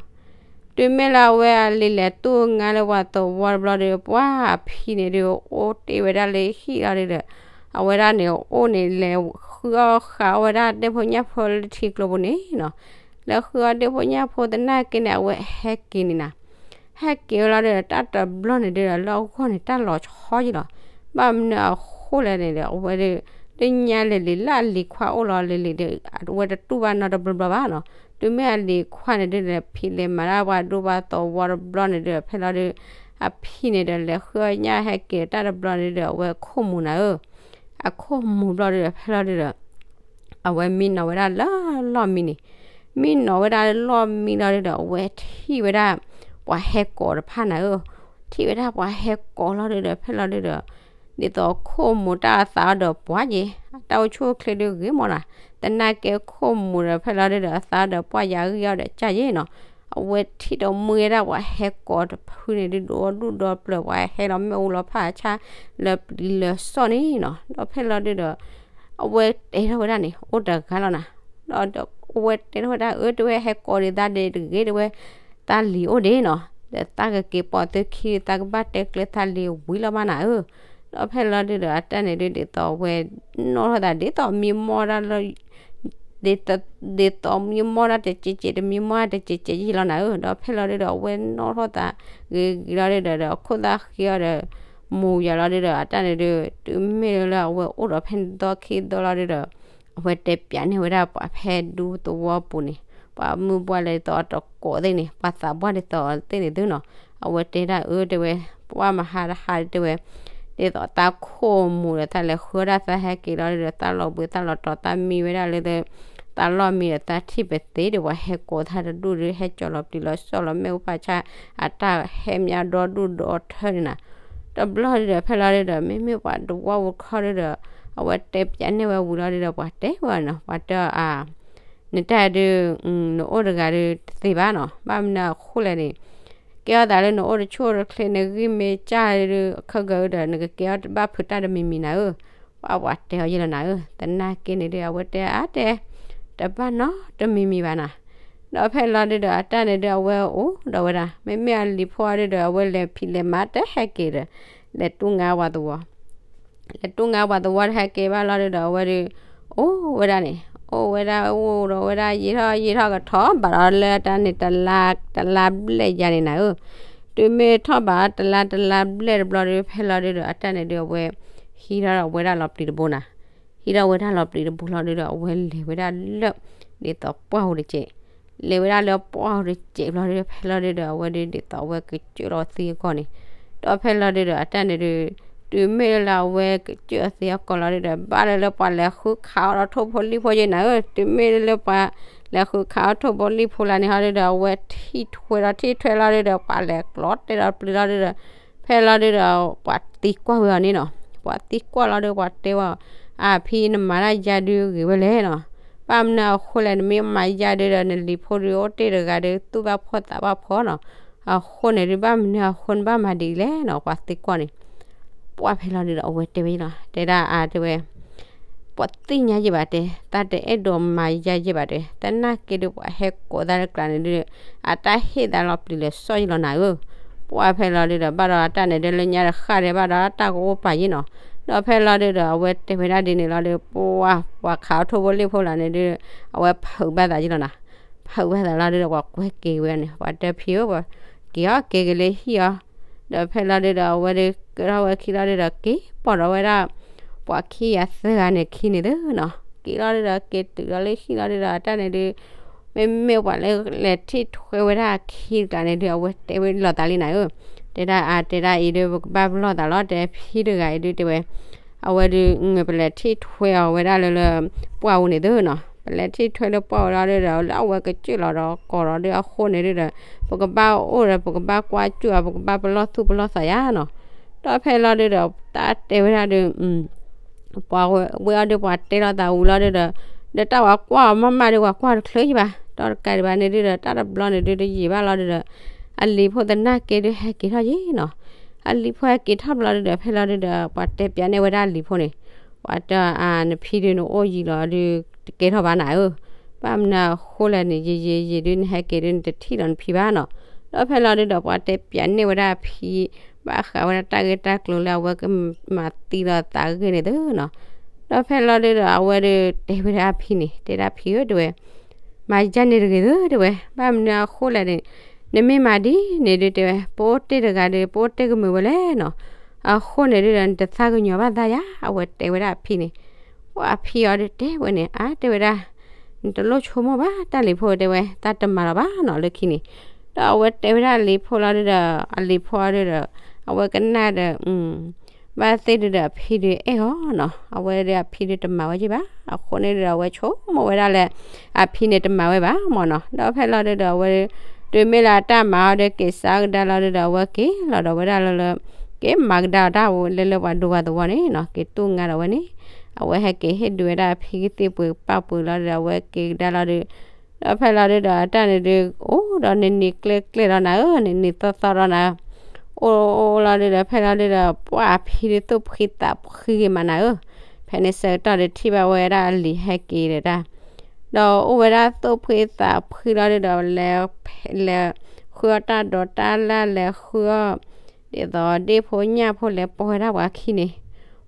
တုၤမ့ၢ်လၢအဝဲအလံၤလဲၤတူၢ်ငါလၢပှၤသဝီတဘျီဒီး ပှၢ်အဖံန့ၣ်ဒု အိၣ်တ့ၢ်ဝဲဒၣ်လၢဟံၣ်လီၤဒုဒီး အဝဲဒၣ်န့ၣ်အိၣ်န့ၣ် လဲၤဃုအီၣ်ဃုအီၣ်ဝဲဒၣ်ဒ့ၣ်ဖိညၣ်ဖိလၢထံကျိပူၤန့ၣ်နီၤ. လဲၤဃုအီၣ်ဒ့ၣ်ဖိညၣ်ဖိသနာ်က့န့ၣ် အဝဲဟဲက့ၤန့ၣ်နၤ ဟဲက့ၤဝဲလီၤဒုဒီး တၢ်တဘျီန့ၣ်ဒုဒီး လၢအဂီၢ်န့ၣ် တၢ်လီၤဆီယံၤလီၤ. ဘၣ်မနုၤအဃိလဲၣ်န့ၣ်ဒီး အဝဲဒု လၢညါလံၤလံၤ လၢအလံၤခွါအိၣ်လီၤလံၤလံၤဒီး အဝဲတတူၢ်ဘၣ်နီတဘျီဘျီဘၣ်နီၤ. တုၤမ့ၢ်အလံၤခွါန့ၣ်ဒုဒီး ဖံးလဲၤမၤတၢ်ပှၤဒူပှၤသဝီတဘျီန့ၣ်ဒုဒီး ဖဲလီၤဒု အဖံန့ၣ်ဒီး လဲၤဃုအီၣ်ညၣ်ဟဲက့ၤတၢ်တဘျီန့ၣ်ဒုဒီး အဝဲခိၣ်မူၤနၤဧၢ. အခိၣ်မူၤဘျီဒုဒီး ဖဲလီၤဒုဒီး အဝဲမံနီၤဝဲဒၣ်လၢလီၢ်မံန့ၣ်, မံနီၤဝဲဒၣ်လၢလီၢ်မံလီၤဒုဒီး အဝဲထံၣ်ဝဲဒၣ် ပှၤဟဲကိးတဖၣ်နၤဧၢ. ထံၣ်ဝဲဒၣ်ပှၤဟဲကိးလီၤဒုဒီး ဖဲလီၤဒုဒီး ဒ်သိးခိၣ်မူၤတၢ်အသးအီၤဒီးပှၢ်ယဲ, တၢ်အိၣ်ဆူၣ်အိၣ်ချ့ဒုဂ့ၤမးနၤ, သနာ်က့ခိၣ်မူၤဒီး ဖဲလီၤဒုဒီး အသးအီၤဒီးပှၢ်ယၤဂံၢ်အီၤဒီးကၢ်ယဲနီၤ. အဝဲထံၣ်ဒီးမှံဝဲဒၣ်ပှၤဟဲကိးတဖုန့ၣ်ဒု ဒီဒူၣ်ဒီပျၢၤ ပှၤဟဲလီၤမ့ၣ်အူလီၤဖးဆါ လၢပျံၤလၢစီၣ်န့ၣ်နီၤ. ဒီးဖဲလီၤဒုဒီး အဝဲတဲထီၣ်ဝဲဒၣ်န့ၣ် အိၣ်တဂၤလီၤနၤ. ဒီးအဝဲတဲထီၣ်ဝဲဒၣ် အၢ တဲဝဲ ဟဲကိးဒံးသးဒံးတဂ့ၤ တဲဝဲ, သးလံၤအိၣ်ဒံးနီၤ, ဒီးသးကက့ၤပိာ်သုခံ သးကဘၣ်တဲကျၢၤသးလံၤဝံၤလီၤမးနၤဧၢ. ဒီးဖဲလီၤဒုဒီး အတၢ်န့ၣ်ဒု ဒ်သိးအဝဲနီၣ်ထီၣ်သး ဒ်သိးမံမီၢ်ဒၣ်လၢ ဒ်သိး ဒ်သိးမံမီၢ်ဒၣ်တစဲးစဲး တမံမီၢ်ဒၣ်တစဲးစဲးယံၤလီၤနၤဧၢ. ဒီးဖဲလီၤဒုဒီး အဝဲနီၣ်ထီၣ်သးဂ့ၤဂ့ၤလီၤဒုဒီး ဒီးခိၣ်သၣ်ဃံအီၤဒီး မူၤယၤလီၤဒုဒီး အတၢ်န့ၣ်ဒု တုၤမ့ၢ်လၢအဝဲအိၣ်ဒီးဖဲန့ၣ်သီခံသီလီၤဒုဒီး အဝဲတဲပျးန့ၢ်ဝဲဒၣ်ပှၤဖဲဒူသဝီပူၤန့ၣ် ပှၤမုၢ်ပှၢ်လၢဒ်သိးအတကိးသ့ၣ်န့ၣ် ပှၤသးပှၢ်ဒ်သိးသ့ၣ်န့ၣ်သုနီၤ. အဝဲတဲဒၣ်အၢ တဲဝဲ, ပှၢ်မဟါတဟါတဲဝဲ, ဒ်သိးတၢ်ခိၣ်မူၤဒီး တၢ်လဲၤဃုအီၣ်ဒၣ်သးဟဲက့ၤလီၤဒုဒီး တၢ်လီၤဘှံးတၢ်လီၤတီၤ တၢ်မံဝဲဒၣ်လၢ သးလီၢ်မံဒီးသးထံၣ်ပသ့ဒီး ပှၤဟဲကိးသးတဒူၣ်ဒီး ဟဲကၠီၤလီၤပျံၤလီၤစီၣ်လီၤ မ့ၣ်အူဖးဆါ အတၢ်ဟဲမၠါဒီဒူၣ်ဒီထၢန့ၣ်နီၤ. တဘျီဒီး ဖဲလီၤဒုဒီး မ့မ့ၢ်ပှၤတဝီပူၤခီဒုဒီး အဝဲတဲပၠးန့ၢ်ဝဲဝံၤလီၤဒုဒီး ပှၤတဲဝဲနီၤ, ပှၤတဲအီၤ နတၢ်ဒု နအိၣ်တဂၤဒီးတသ့ဘၣ်နီၤ, ဘၣ်မနုၤအဃိလဲၣ်န့ၣ် ကဲထီၣ်သးလၢနအိၣ်တဆူၣ်အိၣ်တချ့ နဂံၢ်မ့ၢ်စၢ်ဒု အခၢၣ်ဂၢၢ်ဒီး နကကဲထီၣ်တဘၣ်ဖုးတၢ်တမံၤမံၤနၤဧၢ, ပှၤပှၤတဲအီၤယဲလီၤနၤဧၢ, သနာ်က့န့ၣ်ဒု အဝဲတဲအါတဲ တဘၣ်နီတမံၤမံၤဘၣ်နၤ. ဒီးဖဲလီၤဒုဒီး အတၢ်န့ၣ်ဒု အဝဲအိၣ်ဒီးဝဲဒၣ် မ့မ့ၢ်အလံၤဖိအီၤဒုဒီး အဝဲလဲၤဖံးလဲၤမၤတဟဲက့ၤဒီး လဲၤတူၢ်ငါပှၤသဝီ လဲၤတူၢ်ငါပှၤသဝီတဟဲက့ၤဘၣ်လီၤဒုဒီး အဝဲဒု အိၣ်ဝဲဒၣ်န့ၣ် အိၣ်ဝဲဒၣ် အိၣ်ဒီးဝဲဒၣ် ယံာ်ထီၣ်ယံာ်ထီၣ်ကထီၣ်ဘၣ်ဒီးလၢတၢ်န့ၣ် တလါ တလါဘျဲၣ်ယါန့ၣ်နၤဧၢ, တုၤမ့ၢ်ထီၣ်ဘၣ်တလါတလါဘျဲၣ်တဘျီဒု ဖဲလီၤဒုဒီး အတၢ်န့ၣ်ဒု အဝဲ ဟံးထီၣ်ဒီးဝဲဒၣ်လီၤပျံၤတဘိနၤ, ဟံးထီၣ်ဝဲဒၣ်လီၤပျံၤတဘိလီၤဒုဒီး အဝဲလဲၤဝဲဒၣ်လၢ ဒ်သိးပှၢ်ဧိၤတစဲး လဲၤဝဲဒၣ်လၢပှၢ်ဧိၤတစဲးဘျီဒု ဖဲလီၤဒုဒီး အဝဲဒု ဒ်သိးအဝဲကစၢၢ်လီၤသံအကီၢ်န့ၣ်, ဒီးဖဲလီၤဒုဒီး အတၢ်န့ၣ်ဒု တုၤမ့ၢ်လၢအဝဲကစၢၢ်အီၤသံအကီၢ်လီၤဒုဒီး ဘၣ်လၢလၢပှၤလဲၤဃုခးအီၤဒီးထိၣ်ဖိလံၣ်ဖိယဲနၤဧၢ, တုၤမ့ၢ်လၢပှၤလဲၤဃုခးအီၤထိၣ်ဖိလံၣ်ဖိလၢန့ၣ်ဟီဒုဒီး အဝဲထံၣ်ထွဲဒီးထံၣ်ထွဲလီၤဒုဒီး ပှၤလဲၤကျီတဲာ်ဒီးပျံၤလီၤဒုဒီး ဖဲလီၤဒုဒီး ပှၤသံကွၢ်ဝဲအီၤန့ၣ်နီၤ, ပှၤသံကွၢ်လီၤဒု ပှၤတဲဝဲအီၤ အဖံနမၤတၢ်ယါဒုဂ့ၤဝဲလဲၣ်နီၤ, ဘၣ်မနုၤအဃိလဲၣ် နမ့ၢ်မၤယါဒုဒီး နလံၤဖိဒုအိၣ်တ့ၢ်တဂၤဒု သူၣ်ဘၣ်ဖှီၣ်သးဘၣ်ဖှီၣ်နီၤ, အဃိန့ၣ်ဒု ဘၣ်မနုၤအဃိနဘၣ်မၤဒ်လဲၣ်နီၤ ပှၤသံကွၢ်န့ၣ် ပှၢ်ဖဲလီၤဒုဒီး အဝဲတဲဝဲလီၤ တဲဒၣ်အါတဲဝဲ ပှၤသ့ၣ်ညါယဲၢ်ဘၣ်တဲ, တၢ်တအဲၣ်ဒိးမၤယါယဲၢ်ဘၣ်တဲ, သနာ်က့ဒု ပှၤဟဲကိးသးတကျးန့ၣ်ဒု အတၢ်ဟ့ၣ်သးလီၤပျံၤလီၤစီၣ်ယဲၢ်လီၤနၤဧၢ, ပှၢ်ဖဲလီၤဒုဒီး ဘၣ်ဒီးအတၢ်န့ၣ်ဒု လၢညါတဃၣ်ဒဲးဘၣ်ဒီးတၢ်ကအိၣ်ပာ်ယဲၢ်နီၤ, ဒီးဖဲလီၤဒုဒီး အဝဲတဲဝဲဒၣ်ဒ်န့ၣ်လီၤဒု ပှၢ် ပှၤခးအီၤထိၣ်ဖိလံၣ်ဖိလၢန့ၣ်ဒု အဝဲဖုးဘၣ်သးယဲၢ်လီၤနၤ, ဖုးဘၣ်သးလီၤဒုဒီး ပှၤကွဲက့ၤဝဲန့ၣ် ပှၤတဲဖံဧၢ ပှၤက့ၤအီၤက့ၤက့ၤလၢဟံၣ်အီၤ ဒီးဖဲလီၤဒုဒီး အဝဲဒု ကဲထီၣ်ဝဲခံလီၤဒုဒီး က့ၤပိာ်ဒီးဝဲဒၣ် ပှၤခံဂၤသၢဂၤန့ၣ်ခံန့ၣ်သ့နီၤ, က့ၤလီၤဒုဒီး က့ၤတုၤဒီးလၢဟံၣ်လီၤဒုဒီး အတၢ်န့ၣ်ဒု မ့မ့ၢ်ပှၤလၢလဲၤထံၣ်ထွဲဝဲဒၣ်အခံတကျးန့ၣ်ဒု အဝဲတဲဝဲလိာ်သးလံနၤဧၢ, တဲဒၣ်အါတဲဒၣ်အံၤဒု ပကဘၣ်ပလီၢ်သးလီၤ တဲဖံတဂၤအံၤဒု တဲဝဲ အဝဲဒု ပလဲၤထံၣ်ထွဲအီၤဝဲဒၣ်လၢလၢ ပှၢ်အူန့ၣ်သ့နီၤ, ပလဲၤထံၣ်ထွဲလၢပှၢ်အူလီၤဒုဒီး လၢအဝဲကစၢၢ်လီၤဒီးကီးလီၤဒု အဃိန့ၣ်ဒုဒီး ပကဘၣ်အိၣ်ဒီး ပကဘၣ်ကွၢ်စူၣ်အီၤ ပကဘၣ်ပလီၢ်သူၣ်ပလီၢ်သးယါနီၤ, ဒီးဖဲလီၤဒုဒီး တၢ်တဲဝဲဒၣ်ဒု ပှၤဝဲအီၤဒု ပှၤတဲလိာ်သးဝံၤလီၤဒုဒီး ဒီးတၢ်ပှၤကွၢ်အီၤမးမးဒု ပှၤကွၢ်တချုးယံၤဘၣ် ဒီးတကးဒံးဘၣ်န့ၣ်ဒုဒီး တၢ်တဘျီန့ၣ်ဒု တယံာ်ဘၣ်လီၤဒုဒီး အလံၤဖိသနာ်က့ဒု ဟဲက့ၤထီၣ်ယံၤနီၤ, အလံၤဖိဟဲက့ၤထီၣ်ဘျီဒုဒီး ဖဲလီၤဒုဒီး ပှၤတဲပၠးန့ၢ်ဝဲဒၣ်အလံၤဖိန့ၣ်, ပှၤတဲ နဖံဒု နအိၣ်ယံၤလီၤဒု တကဲထီၣ်ဘၣ်နၤဧၢ, ဘၣ်မနုၤအဃိလဲၣ်န့ၣ် ယံာ်ယံာ်ယံာ်ဒု နဟဲက့ၤဒု နတထံၣ်လီၤနဖံဘၣ်နီၤ, ဒီးဖဲလီၤဒုဒီး ပှၤတဲပၠးန့ၢ်ဝဲဒၣ်အဖံ ဘၣ်ဃးဝဲဒၣ်တၢ်ဂ့ၢ်တၢ်ကျိၤလၢအဝဲက မၤသံလီၤသးအဂ့ၢ်န့ၣ်သ့နီၤ, ဒီးဖဲလီၤဒုဒီး အဝဲဒု တဲဝဲဒၣ်အဖံန့ၣ် တဲဒၣ်ဖံဧၢ တဲဝဲ မၤယါန့ၣ်တဂ့ၤသ့ တဲဝဲ ဘၣ်မနုၤအဃိလဲၣ်န့ၣ် နမ့ၢ်မၤဒ်န့ၣ်ဒု တဲဝဲ ပအိၣ်တ့ၢ်တဂၤဒီး ပအိၣ်တ့ၢ်ကမုာ်ဝဲလဲၣ်နီၤ, အဃိန့ၣ်ဒုဒီး နတသးကညီၤဘၣ်သးယါ အဝဲတဲဝဲဒၣ်အဖံန့ၣ်, ပှၢ်အဖံအီၤဒုတဲဝဲန့ၣ် အါ တဲဝဲဒၣ် နတလိၣ်ဆိကမိၣ်ဘၣ် တၢ်လံၤဖိတဲဝဲ တၢ်တမၤလီၤဘၣ်နီၤလၢခံန့ၣ်, ဒီးအဝဲတဲဝဲဒၣ်အလံၤဖိလီၤဒုဒီး အလံၤဖိအီၤဒုဒီး အဝဲကနၣ်ဒီး ဘၣ်သ့ၣ်ဒုဒီး အဖံဒုအဲၣ်အီၤနီၤ, အဝဲဒု အဖံဒုတမၤဝဲယံၤဘၣ်, အဃိန့ၣ်ဒုဒီး အဝဲဆိကမိၣ်ဝဲဒၣ်လၢ အဖံန့ၣ်တမၤဝဲဘၣ်မၢ်နီၤ, ဒီးဖဲလီၤဒုဒီး အဝဲ တုၤမ့ၢ်လၢအတၢ်မၤအီၤဒီး က့ၤစးကဒါလီၤဒုဒီး အဝဲက့ၤလီၤဒီးဝဲဒၣ်လၢလၢ က့ၤမၤကဒါအီၤတၢ်ဝဲလၢလၢပှၤဒိဝၤသဝီန့ၣ်နီၤ, က့ၤတူၢ်ငါဒီးဝဲန့ၣ်, အဝဲဟဲက့ၤဟ့ၣ်ဒုးဝဲဒၣ်အဖံကသ့ၣ်ပှ့ၤကပၣ်ပှ့ၤလီၤဒုဒီး အဝဲက့ၤကဒါလီၤဒု ဒီးဖဲလီၤဒုဒီး အတၢ်န့ၣ်ဒု အိၣ်ဒီးနံၤနံၤကျဲကျဲလီၤနၤဧၢ, နံၤနံၤသီသီလီၤနၤ, အိၣ်အိၣ်လီၤဒုဒီး ဖဲလီၤဒုဒီး ပှၢ်အဖံဒုသိၣ်ဖှံသးဖှံဂ့ၤမးနၤဧၢ, ဖဲန့ၣ်ဆၢကတီၢ်ဒု ထံၣ်ဘၣ်ဝဲဒၣ်အလံၤဟဲက့ၤဒီးတၢ် ဒီးအိၣ်ဝဲဒၣ်သိၣ်ဖှံသးဖှံလီၤဒုဒီး လဲၤ လဲၤဃုအီၣ်တၢ်ဒိးတၢ်လၢ် လဲၤဃုအီၣ် ဒ်သိးဒ့ၣ်ဖိညၣ်ဖိလဲၤပိာ်ဝဲဒၣ်ပှၤခံန့ၣ်,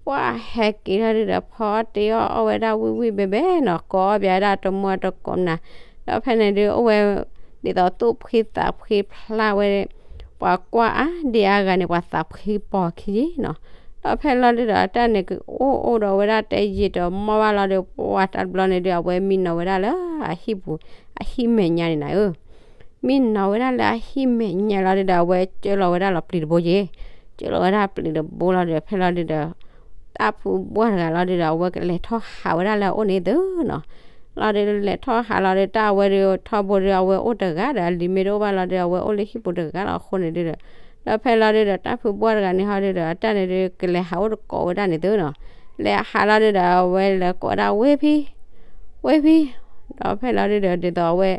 ပှၢ်ဟဲက့ၤလီၤဒုဒီး ဖီအီၣ်တ့အီၣ်အီၣ်ဝဲဒၣ်ဝံၣ်ဝံၣ်ဘဲဘဲနီၤ, ကိးအီၣ်ပၠးဝဲဒၣ်တမူတကိးနၤ, ဒီးဖဲန့ၣ်ဒု အိၣ်ဝဲ ဒ်သိးသိၣ်ဖှံသးဖှံဖျါဝဲ ပှၤကွၢ်အါဒံအါဂၤန့ၣ် ပှၤသးဖှံပိာ်ခံယံၤနီၤ, ဒီးဖဲလီၤဒုဒီး အတၢ်န့ၣ်ကအိၣ်အိၣ်ဒီးဝဲဒၣ်တဲယံာ်တမီၢ်ဘၣ်လီၤဒု ပှၢ်တဘျီန့ၣ်ဒု အဝဲမံနီၤဝဲဒၣ်လၢအဟံၣ်ပူၤ အဟံၣ်မဲာ်ညါန့ၣ်နၤဧၢ မံနီၤဝဲဒၣ်လၢအဟံၣ်မဲာ်ညါလီၤဒုဒီး အဝဲကၢလီၤဝဲဒၣ်လီၤပျံၤတဘိယဲ, ကၢလီၤဝဲဒၣ်ပျံၤတဘိလီၤဒုဒီး ဖဲလီၤဒုဒီး တၢ်ဖုဘှၢ်တဂၤလီၤဒုဒီး အဝဲကလဲၤထီၣ်ဟးဝဲဒၣ်လၢအအိၣ်န့ၣ်သ့နီၤ, လီၤဒုးလဲၤထီၣ်ဟးလီၤဒုး တၢ်အဝဲဒုးထီဘိဒုး အဝဲအိၣ်တဂၤဒီး အလံၤမ့ၢ်တအိၣ်ဘၣ်လီၤဒုး အဝဲအိၣ်လၢဟံၣ်ပူၤတဂၤလီၤအဃိန့ၣ်ဒုးဒီး, ဒီးဖဲလီၤဒုးဒီး တၢ်ဖုဘှၢ်တဂၤန့ၣ်ဟီဒုးဒီး အတၢ်န့ၣ်ဒုး ကလဲၤဟးအိၣ်တကိးဝဲဒၣ်န့ၣ်သုနီၤ, လဲၤဟးလီၤဒုးဒီး အဝဲလဲၤကိးဝဲဒၣ်ဝ့ၢ်ဖံ, ဝ့ၢ်ဖံ, ဒီးဖဲလီၤဒုးဒီး ဒ်သိးအဝဲ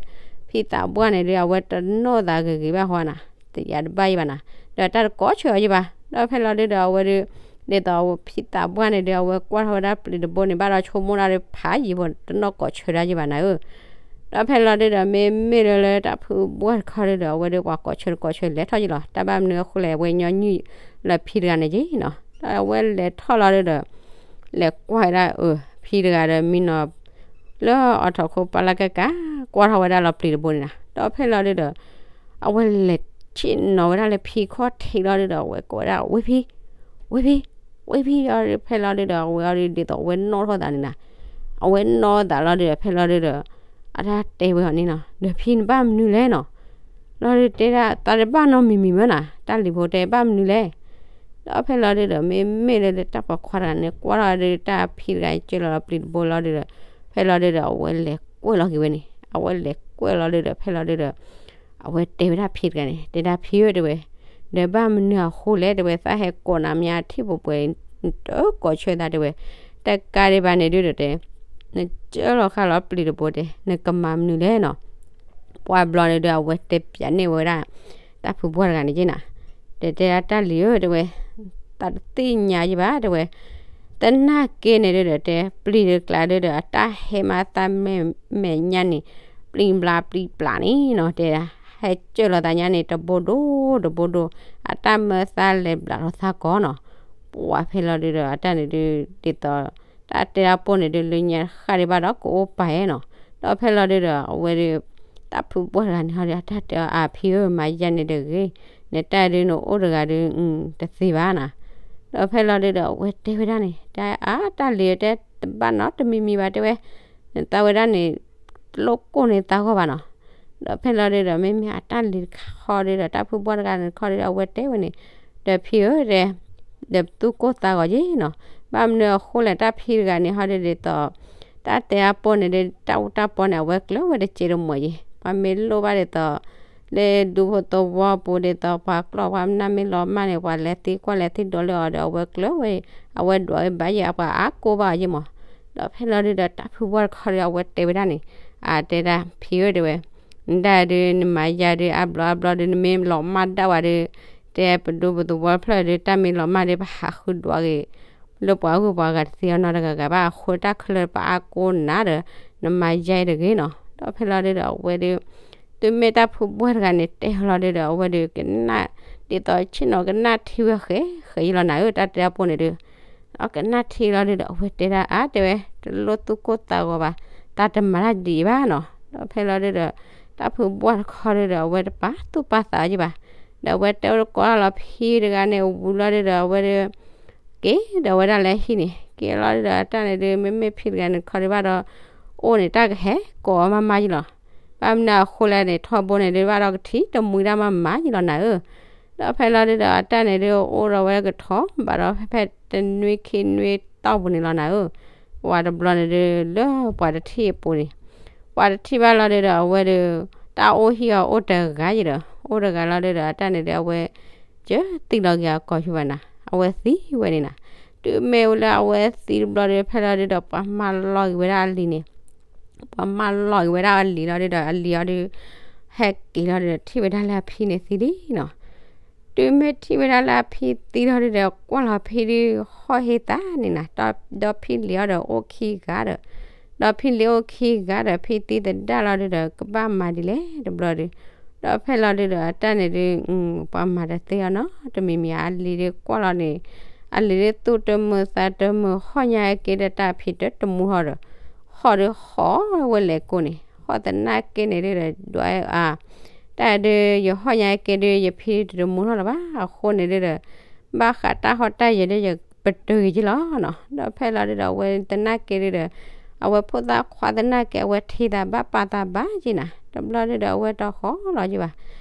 ဖံသးပှၢ်န့ၣ်ဒုး အဝဲတနီၣ်သးဂ့ၤဂ့ၤဘၣ်ဃီနၤ, တယၤတဘၣ်ယံၤဘၣ်နၤ, ဒီးတၢ်တကိးဆၢအီၤယံၤဘၣ်, ဒီးဖဲလီၤဒုးဒီး အဝဲဒုး ဒ်သိးအဝဲဖံသးပှၢ်န့ၣ်ဒုး အဝဲကွၢ်ထီၣ်ဝဲဒၣ်ပျံၤတဘိန့ၣ် ဘၣ်ဒီးဆိကမိၣ်ဒၣ်ဒုးဖးယံၤဖိ တနီၣ်ကိးဆၢဒၣ်ယံၤဘၣ်နၤဧၢ ဒီးဖဲလီၤဒုးဒီး မ့မ့ၢ်လၢလၢတၢ်ဖုဘှၢ်တခီဒုးဒီး အဝဲဒုးပှၤကိးဆၢတကိးဆၢလဲၤထီၣ်ယံၤလီၤ, တၢ်ဘၣ်မနုၤအဃိလဲၣ် အဝဲညီနုၢ်လၢဖံတဂၤန့ၣ်က့နီၤ, ဒီးအဝဲလဲၤထီၣ်လီၤဒုးဒီး လဲၤကွၢ်ဝဲဒၣ်အၢ ဖံတဂၤဒီးမံနီၤ လၢအီထီၣ်ခိပာ်လၢကကး ကွၢ်ထီၣ်ဝဲဒၣ်လီၤပျံၤတဘိန့ၣ်နီၤ, ဒီးဖဲလီၤဒုးဒီး အဝဲလဲၤဆ့ၣ်နီၤဝဲဒၣ်လၢဖံခီၣ်ထံးလီၤဒုးဒီး အဝဲကိးဝဲဒၣ်ဝ့ၢ်ဖံ, ဝ့ၢ်ဖံ, ဝ့ၢ်ဖံအီၤဒုး ဖဲလီၤဒုးဒီး အဝဲအီၤဒုးဒ်သိးအဝဲနီၣ်ထီၣ်သးန့ၣ်နီၤ, အဝဲနီၣ်သးလီၤဒုးဒီး ဖဲလီၤဒုးဒီး အတၢ်တဲဝဲအီၤန့ၣ်နီၤ ဒီးဖံန့ၣ်ဘၣ်မနုၤလဲၣ်နီၤ, လီၤဒုးတဲဒၣ်သးတဘၣ်နီတမံၤမံၤမၢနီၤ တၢ်လံၤဖိတဲဘၣ်မနုၤလဲၣ် ဒီးဖဲလီၤဒုးဒီး မ့မ့ၢ်လၢတၢ်ပိာ်ခွါတဂၤန့ၣ် ကွၢ်ထီၣ်ဒုးတၢ်ဖံတဂၤစၢလီၤလီၤပျံၤတဘိလီၤဒုးဒီး ဖဲလီၤဒုးဒီး အဝဲလဲၤကွဲးလီၤက့ၤဝဲန့ၣ် အဝဲလဲၤကွဲးလီၤဒုးဒီး ဖဲလီၤဒုးဒီးအဝဲတဲဝဲဒၣ်ဖံတဂၤန့ၣ် တဲဒၣ်ဖံဧၢ တဲဝဲ, ဒီးဘၣ်မနုၤအဃိလဲၣ် တဲဝဲ သးဟဲကိးနၤမ့ၢ်အထံၣ်ပှဲၤပှဲၤ တကိးဆၢသး တဲဝဲ, တကးဒံးဘၣ်န့ၣ်ဒုးဒီးတဲ နစၢလီၤဃာ်လီၤပျံၤတဘိတဲ နကမၤမနုၤလဲၣ်နီၤ ပှၤဘျီန့ၣ်ဒုး အဝဲတဲပၠးန့ၢ်ဝဲဒၣ် တၢ်ဖုဘှၢ်တဂၤန့ၣ်က့နီၤ, တဲတဲဒၣ်တၢ်လံၤဧၢ တဲဝဲ, သးတသ့ၣ်ညါယံၤဘၣ် တဲဝဲ, သနာ်က့န့ၣ်ဒုးဒီးတဲ ပျံၤတကျါဒုးဒီး အတၢ်ဟဲမၤသးမဲာ်ညါန့ၣ် ပျံၤဘျါပျံၤပျါန့ၣ်နီၤ တဲဒၣ် ဟဲစၢလီၤသးညါန့ၣ် တဘိဒိၣ်တဘိဒိၣ် အတၢ်မၢသးလဲၤဘျးထီၣ်သးကီးနီၤ, ပှၤဖဲလီၤဒုးဒီး အတၢ်န့ၣ်ဒုး ဒ်သိး တၢ်တဲတၢ်ပိၢ်န့ၣ်ဒုး လၢညါဃၣ်ဒံးဘၣ်ဒီး ကအိၣ်ပာ်အဲၣ်နီၤ, ဒီးဖဲလီၤဒုးဒီး အဝဲဒုး တၢ်ဖုဘှၢ်တဂၤန့ၣ်ဟီဒီး အတၢ်တဲအီၤ အဖံဧၢ မၤယါန့ၣ်တဂ့ၤ, နတၢ်ဒုးနအိၣ်တဂၤဒုး တသ့ဘၣ်နီၤ, ဒီးဖဲလီၤဒုးဒီး အဝဲတဲဝဲဒၣ်န့ၣ် တၢ်အါတၢ်လံၤတဲတဘၣ်နီတမံၤမံၤဘၣ် တဲဝဲ, နသးဝဲဒၣ်န့ၣ် တလိၣ်ကိၢ်န့ၢ်သးဂီၢ်ဘၣ်နီၤ, ဒီးဖဲလီၤဒုးဒီး မ့မ့ၢ်အတၢ်လံၤတခီဒုးဒီး တၢ်ဖုဘှၢ်တဂၤန့ၣ်တခီဒုးဒီး အဝဲတဲဝဲန့ၣ်, ဒီးဖံဧၢ တဲ ဒီးပသူၣ်ကိၢ်သးဂီၤက့နီၤ, ဘၣ်မနုၤအဃိလဲၣ် တၢ်ဖံတဂၤန့ၣ်ဟီဒုးဒ်သိး တၢ်တဲအပီန့ၣ်ဒုး တၢ်အူတၢ်ပီန့ၣ် အဝဲကျၢၤဝဲတစဲးတမှဲၤက့, ပှၤမ့ၢ်လိၣ်ဘၣ်ဒ်သိး လၢဒူဖိသဝီပူၤဒ်သိး ပှၤကျီၢ်ပှၤနၢ်မ့ၢ်လီၤမၢ်န့ၣ် ပှၤလဲၤသံကွၢ်လဲၤသံဒိးလၢအီၤဒီး အဝဲကျၢၤဝဲ, အဝဲဒွးဝဲဘၣ်ယဲ အပှၤအါကိၢ်ဘၣ်အီၤယဲမး, ဒီးဖဲလီၤဒုးဒီး တၢ်ဖုဘှၢ်တခီဒုး အဝဲတဲဝဲဒၣ်န့ၣ်, အတဲဒၣ်ဖံဧၢ တဲဝဲ နဒၣ်ဒုး နမၤယါဒုး အါဘျီအါဘျီဒုး နမ့ၢ်လီၤမၢ်ဒၣ်ဝဲဒုး, တဲပဒူပသဝီတဖျၢၣ်ဒုး တၢ်မ့ၢ်လီၤမၢ်ဒုး ပဟးဃုဒွးက့ၤ လၢပှၤဂုၤပှၤဂၤတသ့အီၤနီတဂၤဂၤဘၣ် အဃိတၢ်ခဲလၢာ်ပအါကိးနၤဒီး နမၤယါအံၤတဂ့ၤနီၤ. ဒီးဖဲလီၤဒုးဒီး အဝဲဒုး တုၤမ့ၢ်တၢ်ဖုဘှၢ်တဂၤန့ၣ် တဲလီၤဒုးဒီး အဝဲဒုးကနၣ် ဒ်သိးဆ့ၣ်နီၤကနၣ်ထံဝဲဃဲဃဲယံလီၤနၤဧၢ တၢ်တဲအပူၤန့ၣ်ဒုး အကနၣ်ထံလီၤဒုးဒီး အဝဲတဲဒၣ်အါ တဲဝဲ တလိၣ်သူၣ်ကိၢ်သးဂီၤဘၣ်, တၢ်တမၤတၢ်ဒ်အံၤဘၣ်နီၤ. ဒီးဖဲလီၤဒုးဒီး တၢ်ဖုဘှၢ်တခီဒုးဒီး အဝဲတပာ်သူၣ်ပာ်သးအီၤယံဘၣ်. ဒီးအဝဲတဲအိၣ်တကိးလီၤဖံတဂၤန့ၣ် ဝံၤလီၤဒုးဒီး အဝဲဒုး က့ၤဒီးဝဲဒၣ်လၢဟံၣ်န့ၣ် က့ၤလီၤဒုးဒီး အတၢ်န့ၣ်ဒုး မ့မ့ၢ်ဖံတဂၤန့ၣ်တခီဒုးဘၣ်ဒီး အိၣ်န့ၣ် တၢ်ကဟဲကိးအီၤမးမးယံလီၤ. ဘၣ်မနုၤအဃိလဲၣ်န့ၣ် ထီဘိန့ၣ်ဒုးဘၣ်ဒီးကထံၣ်တမှံတၢ်မးမးယံလီၤနၤဧၢ. ဒီးဖဲလီၤဒုးဒီး အတၢ်န့ၣ်ဒုးအိၣ်ဒီးဝဲကထီ ဘၣ်ဒီးဖဲဖဲတနွံခံနွံတီၢ်ပူၤန့ၣ်လီၤနၤဧၢ. ပှၤတဘျီန့ၣ်ဒုး လၢပှၤတထံၣ်အပူၤန့ၣ် ပှၤတထံၣ်ဘၣ်လီၤဒုးဒီး အဝဲဒုး တၢ်အိၣ်ဟံၣ်အီၤအိၣ်တဂၤယံဒီး အိၣ်တဂၤလီၤဒုးဒီး အတၢ်န့ၣ်ဒုး အဝဲ ကၢသံလီၤက့ၤအကိာ်ဆူဘၣ်နၤ အဝဲသံဝဲန့ၣ်နၤ. တုၤမ့ၢ်ဝဲလၢအဝဲသံတဘျီဒုး ဖဲလီၤဒုးဒီး ပှၤမၤလီၤက့ၤဝဲဒၣ်အလံၤန့ၣ် ပှၤမၤလီၤက့ၤဝဲဒၣ်အလံၤလီၤဒုးဒီး အလံၤအီၤဒုး ဟဲက့ၤလီၤဒုးဒီး ထံၣ်ဝဲဒၣ်လၢအဖံန့ၣ်သံလံနီၤ. တုၤမ့ၢ်ထံၣ်ဝဲဒၣ်လၢအဖံသံလီၤဒုးဒီး ကွၢ်လီၤဖံဒုး ဟီၣ်ဟ့သးန့ၣ်နၤ ဒီးဖံလံၤအီၤဒီးအိၣ်ခံဂၤဒီး ဒီးဖံလံၤအိၣ်ခံဂၤဒီး ဖံသံသဒၣ်လီၤဒုးဒီး ကဘၣ်မၤဒ်လဲၣ်တဘျီဒုး ဒီးဖဲလီၤဒုးဒီး အတၢ်န့ၣ်ဒုး ပှၤမၤတသ့အီၤနီတမံၤမံၤ အလံၤဒုးကွၢ်လီၤန့ၣ် အလံၤဒုးသူၣ်တမုာ်သးတမုာ် ဟီၣ်ညါက့ဒီးတၢ်ဖံတတမူထီၣ်ဒီး ဟီၣ်ဒုးဟီၣ်ဝဲလဲၤကိးန့ၣ် ဟီၣ်သနာ်က့န့ၣ်ဒုးဒီး ဒွးအါ တၢ်ဒုးယဟီၣ်ညါက့ဒုး ယဖံတတမူထီၣ်လၢၤဘၣ် အဃိန့ၣ်ဒုးဒီး ဘၣ်ဃးတၢ်ဟီၣ်တၢ်ယၢၤဒုး ယပတုာ်က့ၤက့လီၤနီၤ. ဒီးဖဲလီၤဒုးဒီး အဝဲသနာ်က့ဒုးဒီး အဝဲဖိသၣ်ခွါသနာ်က့ အဝဲထံၣ်သးဘၣ်ပာ်သးဘၣ်က့နၤ တဘျီဒုးဒီး အဝဲတဟီၣ်လီၤက့ဘၣ်